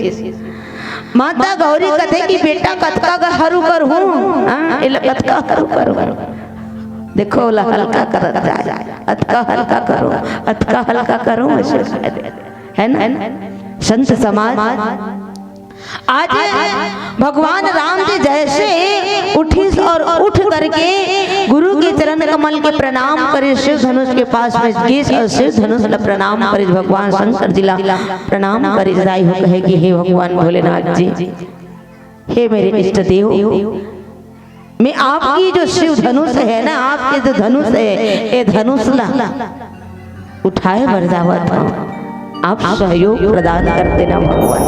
माता गौरी कथे कि बेटा, कतका ग-, हरू करहूँ? हाँ? एला कतका हरू करहूँ? देखो, ओला हल्का करत जाए, अतका हल्का करो, अतका हल्का करो, ऐसे कहे, है ना? संत समाज, आज भगवान राम जी जैसे उठिस और उठ करके गुरु के चरण कमल के प्रणाम करिस, शिव धनुष के पास में गिस और शिव धनुष ला प्रणाम करिस, भगवान शंकर जी ला प्रणाम करिस, दाई हो कहे कि हे भगवान भोलेनाथ जी, हे मेरे इष्ट देव, मैं आपकी जो शिव धनुष है ना, आपके जो धनुष है, ए धनुष ला उठाए बर जावत हूँ, आप सहयोग प्रदान कर देना भगवान,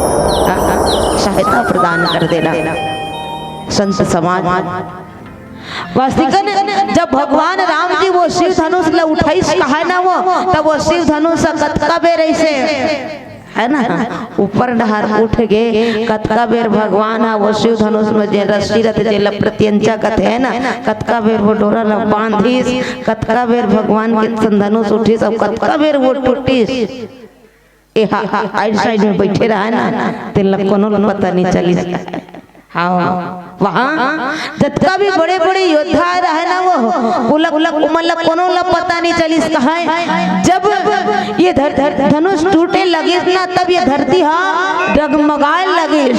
हाँ, हाँ, सहायता प्रदान कर देना। संत समाज, वास्तिकन, जब भगवान राम जी वो शिव धनुष ला उठाइस कहा ना वो, तब वो शिव धनुष कतका बेर ऐसे, है ना, ऊपर डहर उठ गे। कतका बेर भगवान हा वो शिव धनुष में जे रस्सी रथे, जेला प्रत्यंचा कथे, है ना, कतका बेर वो डोरा ला बांधिस, कतका बेर भगवान के धनुष उठिस, अब कतका बेर वो टूटिस। ए हा, हा, आइड साइड में बैठे रहा ना, तेन ला कोनो ला पता नहीं चलिस। हाँ, वहाँ जतका भी बड़े-बड़े योद्धा रहे ना, वो, वो ला, वो ला, ओमन ला कोनो ला पता नहीं चलिस। कहाँ है? जब ये धर-, धर-, धनुष टूटे लगिस ना, तब ये धरती हा डगमगाए लगिस,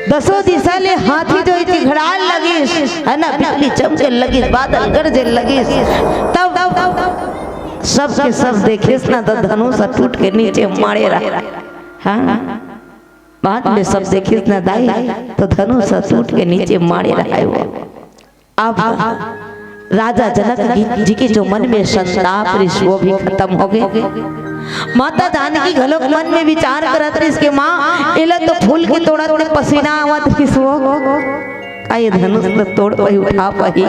दसों दिशा ले हाथी जो चिघड़ाए लगिस, है ना, बिजली चमके लगिस, बादल गरजे लगिस, तब सबके सब देखिस ना, तो धनुष टूट के नीचे माड़े रहा। हाँ, बाद में सब देखिस ना दाई, तो धनुष टूट के नीचे माड़े रहा है वो। अब राजा जनक जी के जो मन में संताप रिस, वो भी खत्म हो गे। माता जानकी घलोक मन में विचार करत रिस के माँ, एला तो फूल के तोड़त ले पसीना आवत रिस वो, का ये धनुष ल तोड़ पाही, उठा पाही?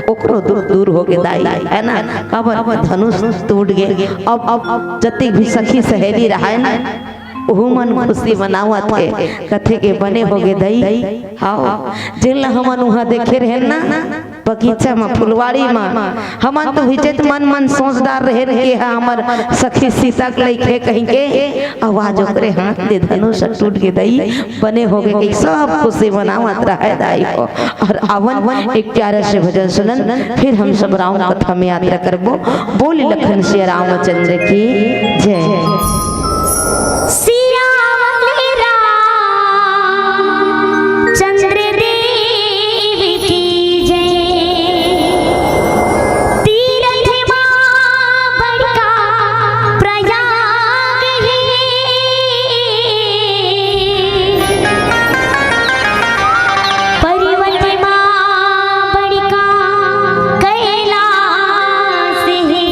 ओकरो दुख दूर हो गे दाई, है ना? काबर धनुष टूट गे। अब, अब जतिक भी सखी सहेली रहाय ना, ओहू मन खुशी मनावत हे, कथे के बने हो गे दई। हाव, जेन ल हमन उहाँ देखे रहेन ना, बगीचा म, फुलवाड़ी म, हमन तो हिचेत मन मन सोचदार रहेन के हा हमर सखी सीता के लइक हे कहिके, अउ आज ओकरे हाथ ले धनुष टूट गे दई, बने हो गे कि सब खुशी मनावत रहे दाई हो। अउ आवन एक प्यारा से भजन सुनन, फिर हम सब राम कथा में यात्रा करबो। बोल लखन सिया रामचंद्र की जय। सियावर रामचंद्र देव की जय। तीरथ माँ बड़का प्रयाग हे, पर्वत माँ बड़का कैलाश हे।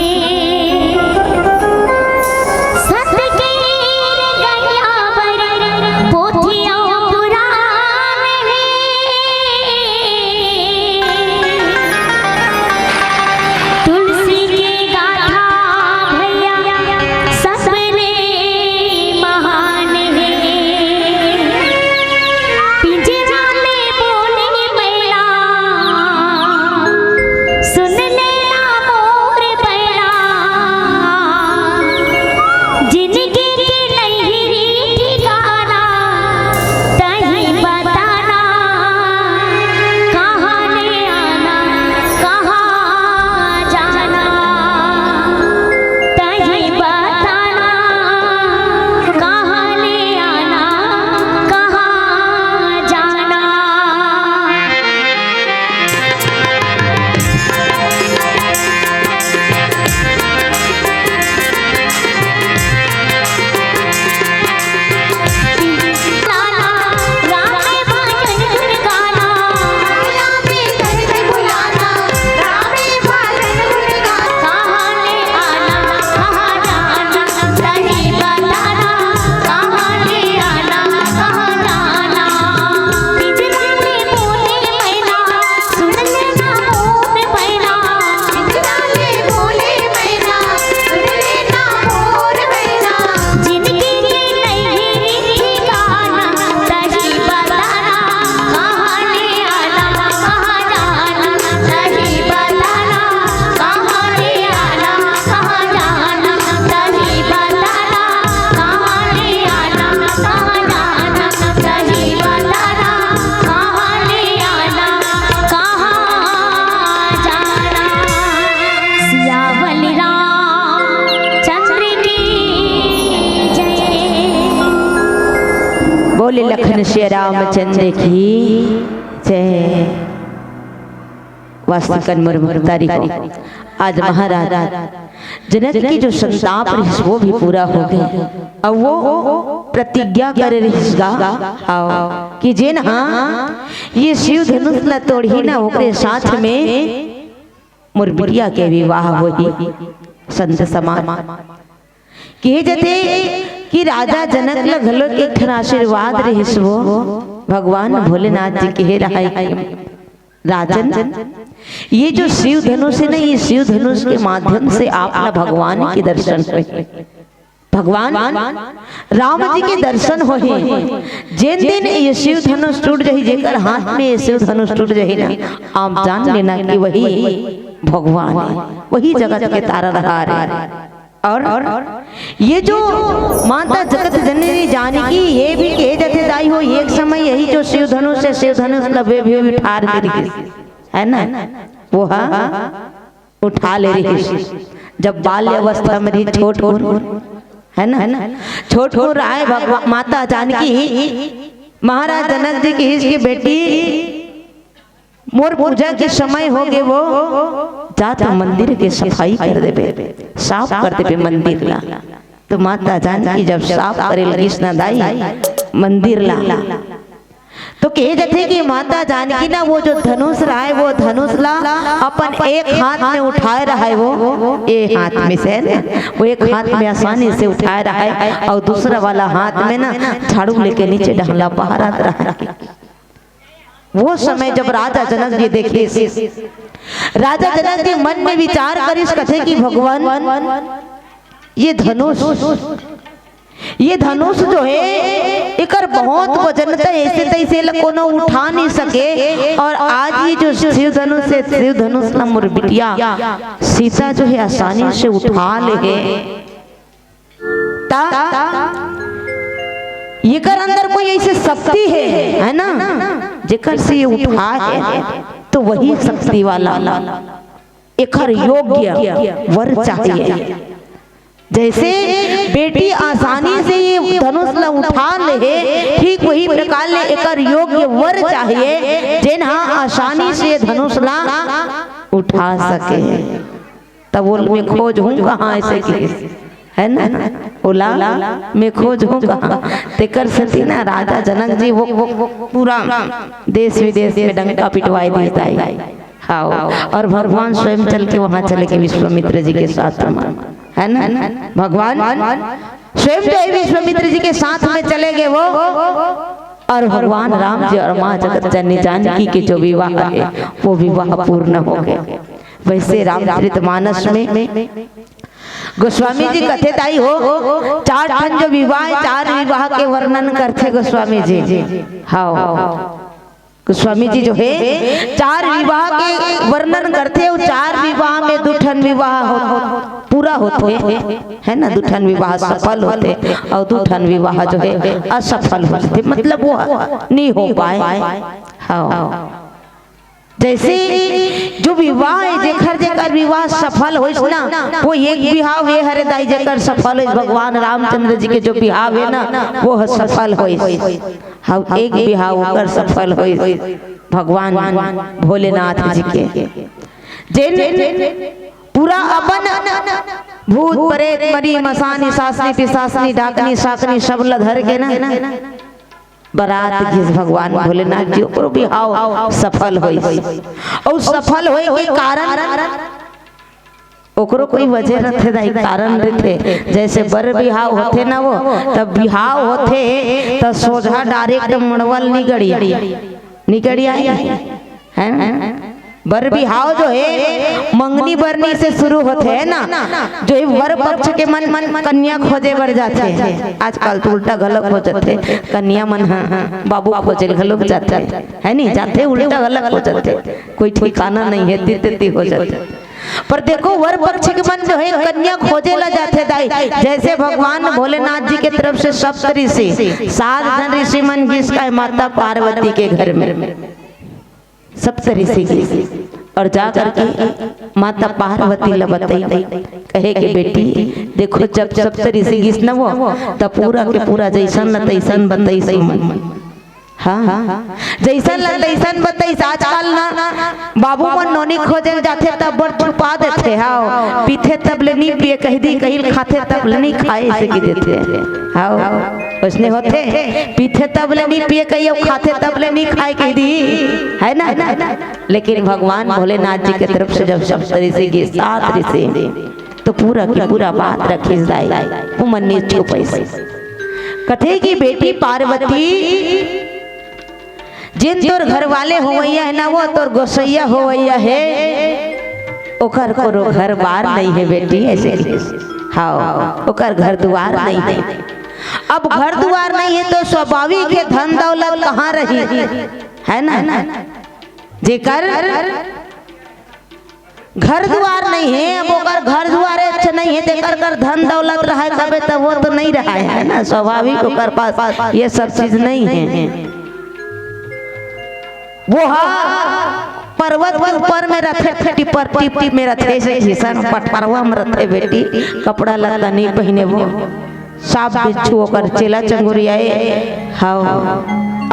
बोले लखन सिया रामचंद्र की जय। वास्तविकन मोर महतारी हो, आज महाराज जनक के जो संताप रहिस वो भी पूरा हो गे। अउ वो प्रतिज्ञा करे रहिस गा, हाव, कि जेन हा ये शिव धनुष ला तोड़ही ना, ओकरे साथ में मोर बिटिया के विवाह होही। संत समाज कहे जथे कि राजा जनक ल घलो एक ठन आशीर्वाद रहिस वो, भगवान भोलेनाथ जी कहे रहाय कि राजन, ये जो शिव धनुष है ना, ये शिव धनुष के माध्यम से आप ला भगवान के दर्शन होही, भगवान राम जी के दर्शन होही। जेन दिन ये शिव धनुष टूट जाही, जेकर हाथ में ये शिव धनुष टूट जाही ना, आप जान लेना कि वही भगवान है, वही जगत के तारनहार है। और ये जो माता जगत जननी जानकी, ये भी कहे जाथे दाई हो, एक समय यही जो शिव धनुष है, शिव धनुष ला वे भी उठार दे रहिस, है ना, वो हा उठा ले रहिस। जब बाल्य अवस्था में रही, छोट कुन, है ना, छोट कुन रहाय, भगवान माता जानकी महाराज जनक जी कहिस कि बेटी, मोर पूजा के समय हो गे वो, जा तो मंदिर के सफाई कर देबे, साफ कर देबे मंदिर ला। तो माता जानकी जब साफ करे लगिस ना दाई मंदिर ला, तो कहे जाथे कि माता जानकी ना वो जो धनुष रहाय, वो धनुष ला अपन एक हाथ में उठाए रहाय, वो ए हाथ में से ना, वो एक हाथ में आसानी से उठाए रहाय अउ दूसरा वाला हाथ में ना झाड़ू लेके नीचे डहला पहारत रहाय। वो समय जब राजा जनक जी देखे, राजा जनक जी मन में विचार करिस, कथे कि भगवान, ये धनुष, ये धनुष जो है, एकर बहुत वजन, त ऐसे तैसे ल कोनो उठा नहीं सके। और आज ये जो शिव धनुष है, शिव धनुष ला मोर बिटिया सीता जो है आसानी से उठा ले है। ता येकर अंदर कोई ऐसे शक्ति है, है ना, जेकर से ये उठा है, तो वही शक्ति वाला एकर योग्य वर चाहिए। जैसे बेटी आसानी से ये धनुष ला उठा ले है, ठीक वही प्रकार ले एकर योग्य वर चाहिए, जेन हा आसानी से ये धनुष ला उठा सके। तब बोल, मैं खोजहूँ कहाँ ऐसे कि, है ना, बोला, मैं खोजहूँ कहाँ। तेकर सेती ना राजा जनक जी वो, वो, वो पूरा देश विदेश में डंका पिटवाई देता है। हाँ, और भगवान स्वयं चल के वहाँ चले गए विश्वामित्र जी के साथ में, है ना। भगवान स्वयं जो है विश्वामित्र जी के साथ में चले गए वो, और भगवान राम जी और माँ जगत जननी जानकी के जो विवाह है, वो विवाह पूर्ण हो गए। वैसे रामचरित मानस में गोस्वामी जी कथे ताई हो, चार ठन जो विवाह है, चार विवाह के वर्णन करथे गोस्वामी जी। हाँ, गोस्वामी जी जो है चार विवाह के वर्णन करथे, अउ चार विवाह में दू ठन विवाह हो, पूरा होथे, है ना, दू ठन विवाह सफल होथे अउ दू ठन विवाह जो है असफल होथे, मतलब वो नहीं हो पाए। हाँ, जैसे जो विवाह है, जेकर जेकर विवाह सफल होइस ना, वो एक बिहाव ये हरे दाई जेकर सफल होइस, भगवान रामचंद्र जी के जो बिहाव है ना, वो ह सफल होइस। हाँ, एक बिहाव ओकर सफल होइस भगवान भोलेनाथ जी के, जेन पूरा अपन भूत प्रेत मरी मसानी सासनी पिसासनी डाकनी साकनी सब ल धर के ना बरात गिस भगवान भोलेनाथ जी, ओकरो बिहाव सफल होइस। अउ सफल होए के कारण ओकरो कोई वजह रथे दाई, कारण रथे। जैसे बर बिहाव होथे ना वो, तब बिहाव होथे त सोझा direct मड़वल निकड़िया, निकड़िया है। बर बिहाव जो है मंगनी बरनी से शुरू होथे, है ना। जो है वर पक्ष के मन, मन कन्या खोजे बर जाथे। आजकल तो उल्टा घलोक हो जाथे, कन्या मन ह बाबू खोजे घलोक जाथे, है नी, जाथे, उल्टा घलोक हो जाथे, कोई ठिकाना नहीं है, तित तित हो जाथे। पर देखो, वर पक्ष के मन जो है कन्या खोजे ला जाथे दाई, जैसे भगवान भोलेनाथ जी के तरफ से सप्त ऋषि, सात झन ऋषि मन गिस काय माता पार्वती के घर में। सप्त ऋषि गिस। और जा करके माता पार्वती ल बताई, कहे के, "बेटी, देखो, जब सब तरी से गिस न वो, तब पूरा के पूरा जैसन ल तैसन बताई सुमन।" हाँ, जैसन ल तैसन बताई। आजकल ना बाबू मन नोनी खोजे ल जाथे, तब बर छुपा देथे, हाव, पीथे तब ले नी पिए कहि दी, कहिल खाथे तब ले नी खाए, ऐसे कहि देथे, हाव, ओइसने होथे, पीथे तब ले नी पिए कहि, अउ खाथे तब ले नी खाए कहि दी, है ना? लेकिन भगवान भोलेनाथ जी के तरफ से जब सब तरी से गिस, सात तरी से, तो पूरा की पूरा बात रखिस दाई, उमन नी छुपइस। कथे कि, "बेटी पार्वती, जेन तोर घर वाले होवइया हे ना, वो तोर गोसइया होवइया हे, ओकर कोनो घर बार नहीं हे बेटी," ऐसे कहिस। हाँ, ओकर घर दुआर नहीं हे। अब घर दुआर नहीं हे तो स्वाभाविक हे, धन दौलत कहाँ रही, है ना? जेकर घर दुआर नहीं हे, अब ओकर घर दुआर अच्छा नहीं हे, तेकर कर धन दौलत रहय तबे, तब वो तो नहीं रहय, है ना? स्वाभाविक ओकर पास ये सब चीज नहीं हे। वो हा पर्वत के ऊपर में रथे, टिपर टिप टिप में रथे, ऐसे किसन पटपरवा में रथे बेटी, कपड़ा लत्ता नहीं पहिने वो। सांप बिच्छू ओकर चेला चंगुरिया ए, हाव।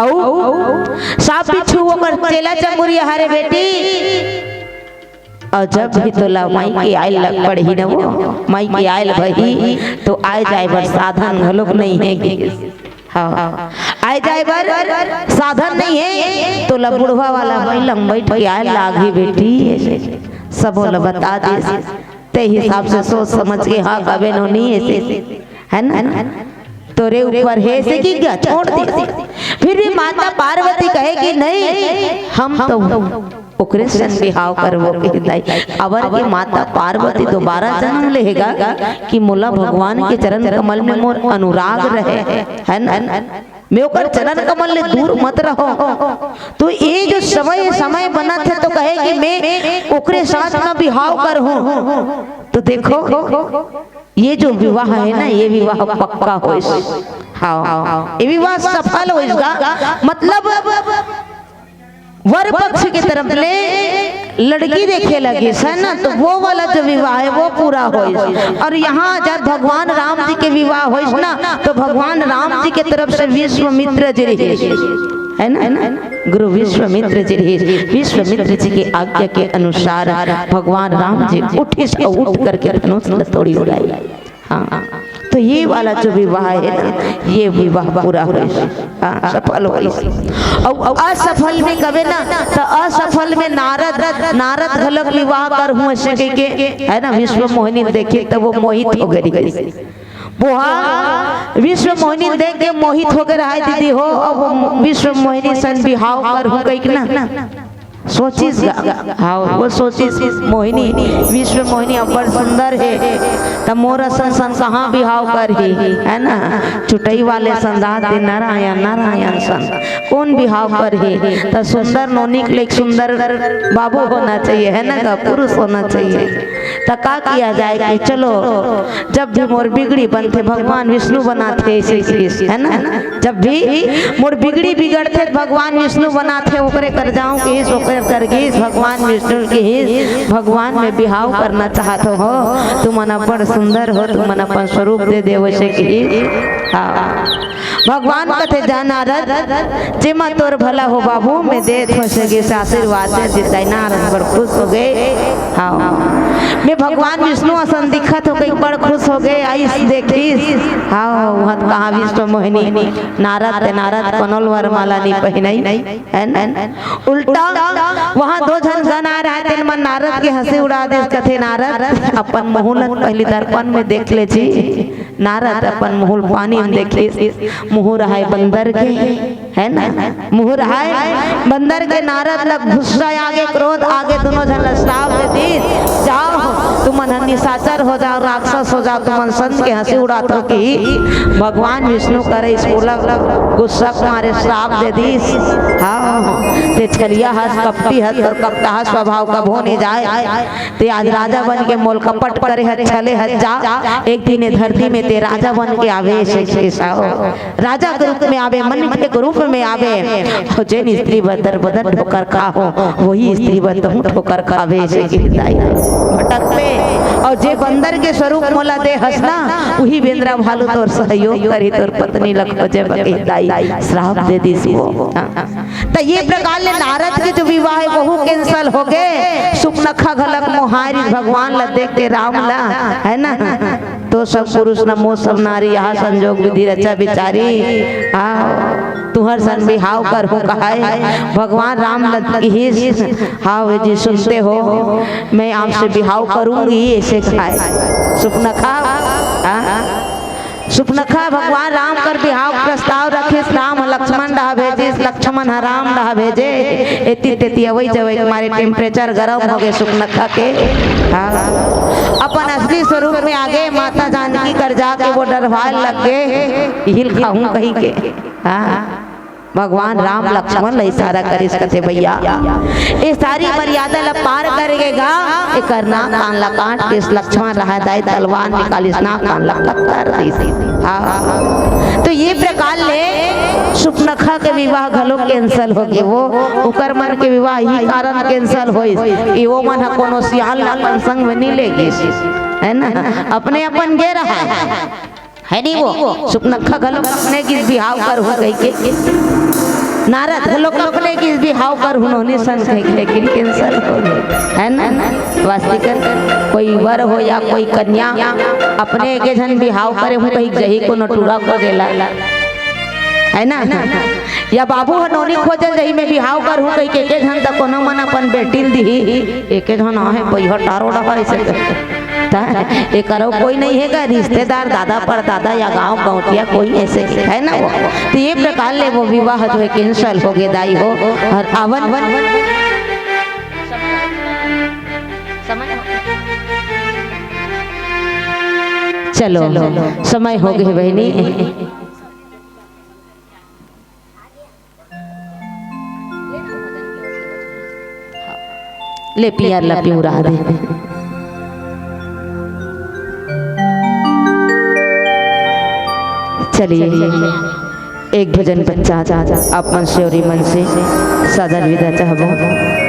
अउ सांप बिच्छू ओकर चेला चंगुरिया हरे बेटी। अउ जब भी तोला माई के आयल लग पड़ही न वो, माई के आयल भही, तो आय जाय बर साधन घलोक नहीं हे। हाँ, आय जाय बर साधन नहीं हे, तोला बुढ़वा वाला बैल म बैठ के आयल लागही बेटी, सबो ला बता दे। ते हिसाब से सोच समझ के हाँ कबे नोनी, ऐसे, है ना? तोरे ऊपर हे से कि क्या छोड़ दे। फिर भी माता पार्वती कहे कि नहीं, हम तो ओकरे संग बिहाव करबो कहि दाई। अबर के माता पार्वती दोबारा जन्म लेहेगा कि मोला भगवान के चरण कमल में मोर अनुराग रहे, है ना? मैं ओकर चरण कमल ले दूर मत रहो। तो ये जो समय, समय बनत हे तो कहे कि मैं ओकरे साथ में बिहाव करहूँ। तो देखो, ये जो विवाह हे ना, ये विवाह पक्का होइस। हाँ, ये विवाह सफल होइस गा। मतलब वर पक्ष के तरफ ले लड़की देखे लगिस, है ना, तो वो वाला जो विवाह हे वो पूरा होइस। और यहाँ जब भगवान राम जी के विवाह होइस ना, तो भगवान राम जी के तरफ से विश्वामित्र जी रहिस, है ना, गुरु विश्वामित्र जी रहिस। विश्वामित्र जी के आज्ञा के अनुसार भगवान राम जी उठिस अउ उठ करके धनुष ल तोड़ी उड़ाई। हाँ, तो ये वाला जो विवाह हे ना, ये विवाह पूरा होइस, हाँ, सफल होइस। अउ असफल में कबे ना, तो असफल में नारद, नारद घलोक विवाह करहूँ ऐसे कहिके, है ना, विश्व मोहिनी देखे तो वो मोहित हो गई। वो हाँ, विश्व मोहिनी देख के मोहित होके रहा दीदी हो। अब वो विश्व मोहिनी सन बिहाव करहूँ कहिके ना, सोचिस गा, हाँ, वो सोचिस मोहिनी, विश्व मोहिनी अब्बड़ सुंदर हे, त मोर असन सन कहाँ बिहाव करही, है ना? चुटई वाले सन दादी नारायण, नारायण सन कोन बिहाव करही? त सुंदर नोनी के लिए एक सुंदर बाबू होना चाहिए, है ना गा? पुरुष होना चाहिए। त का किया जाए कि चलो, जब भी मोर बिगड़ी बनथे, भगवान विष्णु बनाथे, ऐसे कहिस, है ना? जब भी मोर बिगड़ी बिगड़थे, भगवान विष्णु बनाथे, ओकरे कर जाऊं कहिस, ओकरे कर गिस, भगवान विष्णु कहिस, "भगवान, मैं बिहाव करना चाहत हो, तुमन अब्बड़ सुंदर हो, तुमन अपन स्वरूप दे देव," ऐसे कहिस। हाँ। भगवान कथे, "जा नारद, जेमा तोर भला हो बाबू, मैं देत हों," ऐसे कहिस आशीर्वाद दे दिस। नारद बड़ खुश हो गए। हाँ, मैं भगवान विष्णु असन दिखत हों कहिके बड़ खुश हो गए। आइस देखिस, हाँ, वहाँ कहाँ विश्व मोहिनी, नारद ते नारद कोनो ल वरमाला नी पहिनई, है ना? उल्टा वहाँ दो झन गन आए रहे, तेन मन नारद के हंसी उड़ा दिस। कथे, "नारद, अपन मुँह ल पहिली दर्पण में देख ले जी।" नारद अपन मुँह ल पानी में देखिस, मुँह रहाय बंदर के, है ना? मुँह रहाय बंदर के। नारद ल गुस्सा आगे, क्रोध आगे, दोनों झन ल श्राप दे दिस, "जाओ, तुमन ह निशाचर हो जाव, राक्षस हो जाव, तुमन संत के हंसी उड़ात हो कि भगवान विष्णु करे स्कूल गुस्सा के मारे श्राप दे दीस। हाँ, ते छलिया हस, कपटी हस, तोर कपटहा स्वभाव कभो नहीं जाए। ते आज राजा बन के मोल कपट करे हस, छले हस, जा एक दिन ए धरती में ते राजा बन के आवे से, से, से, राजा के रूप में आवे, मनुष्य के रूप में आवे। अउ जेन स्त्री बर दर बदर ठोकर खा हो, वही स्त्री बर तहूँ ठोकर खावे, अइसे कहि दाई। भटकबे, अउ जे बंदर के स्वरूप मोला दे हस ना, उही बेंदरा भालू तोर सहयोग करही, तोर पत्नी ल खोजे बर कहि दाई। श्राप दे दिस वो। हाँ। त ये प्रकार ले नारद के जो विवाह हे, वहू cancel हो गे। सुपनखा घलक मोहारी भगवान ल देख के राम ल, है ना? तो सब पुरुष न मोह सब नारी, यह संजोग विधि रचा बिचारी। हाँ, तुहर सन बिहाव करहूँ कहाय, भगवान राम ल किहिस, हाँ जी, सुनते हो, मैं आपसे बिहाव करूंगी, अइसे कहाय। सुपनखा, हाँ, सुपनखा भगवान राम कर बिहाव प्रस्ताव रखिस, राम लक्ष्मण डहा भेजिस, लक्ष्मण ह राम डहा भेजे। एती तेती अवई जवई के मारे temperature गरम हो गे सुपनखा के। हाँ। अपन असली स्वरूप में आगे, माता जानकी कर जाके वो डरवाल लग गे, हिल खाहूं कहि के। हाँ। भगवान राम लक्ष्मण ल इशारा करिस, कथे, "भैया, ए सारी मर्यादा ल पार कर गे गा, एकर नाक कान ल काट के लक्ष्मण रहा दाई तलवार निकालिस, नाक कान ल कतर दिस।" हाँ। तो ये प्रकार ले सुपनखा के विवाह घलो cancel हो गे। वो उकर मन के विवाह ही कारण cancel होइस कि वो मन ह कोनो सियान ल अपन संग में नहीं ले गिस, है ना? अपने अपन गे रहा, है नहीं वो? सुपनखा घलो अपने गिस बिहाव करहूं कहि के, नारद घलो अपने गिस बिहाव करहूं नोनी सन कहि के, लेकिन cancel हो गे, है ना? वास्तविक कोई वर हो या कोई कन्या, अपने एके झन बिहाव करे हूं कहि जही कोनो टूरा खोजेला, है ना? या बाबू ह नोनी खोजे जही में बिहाव करहूं कहि के, एके झन त कोनो मन अपन बेटी ल दिही, एके झन आहे बइहा टारो डहा अइसे। त एकर अउ कोई नहीं हे गा, रिश्तेदार, दादा परदादा या गांव गौंटिया कोई अइसे, है ना वो? त ये प्रकार ले वो विवाह जो हे cancel हो गे दाई हो। अउ आवन चलो, समय हो गे बहिनी। ले पियर ला पिउरा दे। चलिए, एक भजन पश्चात आप मन से अउ मन से सादर विदा चाहबो।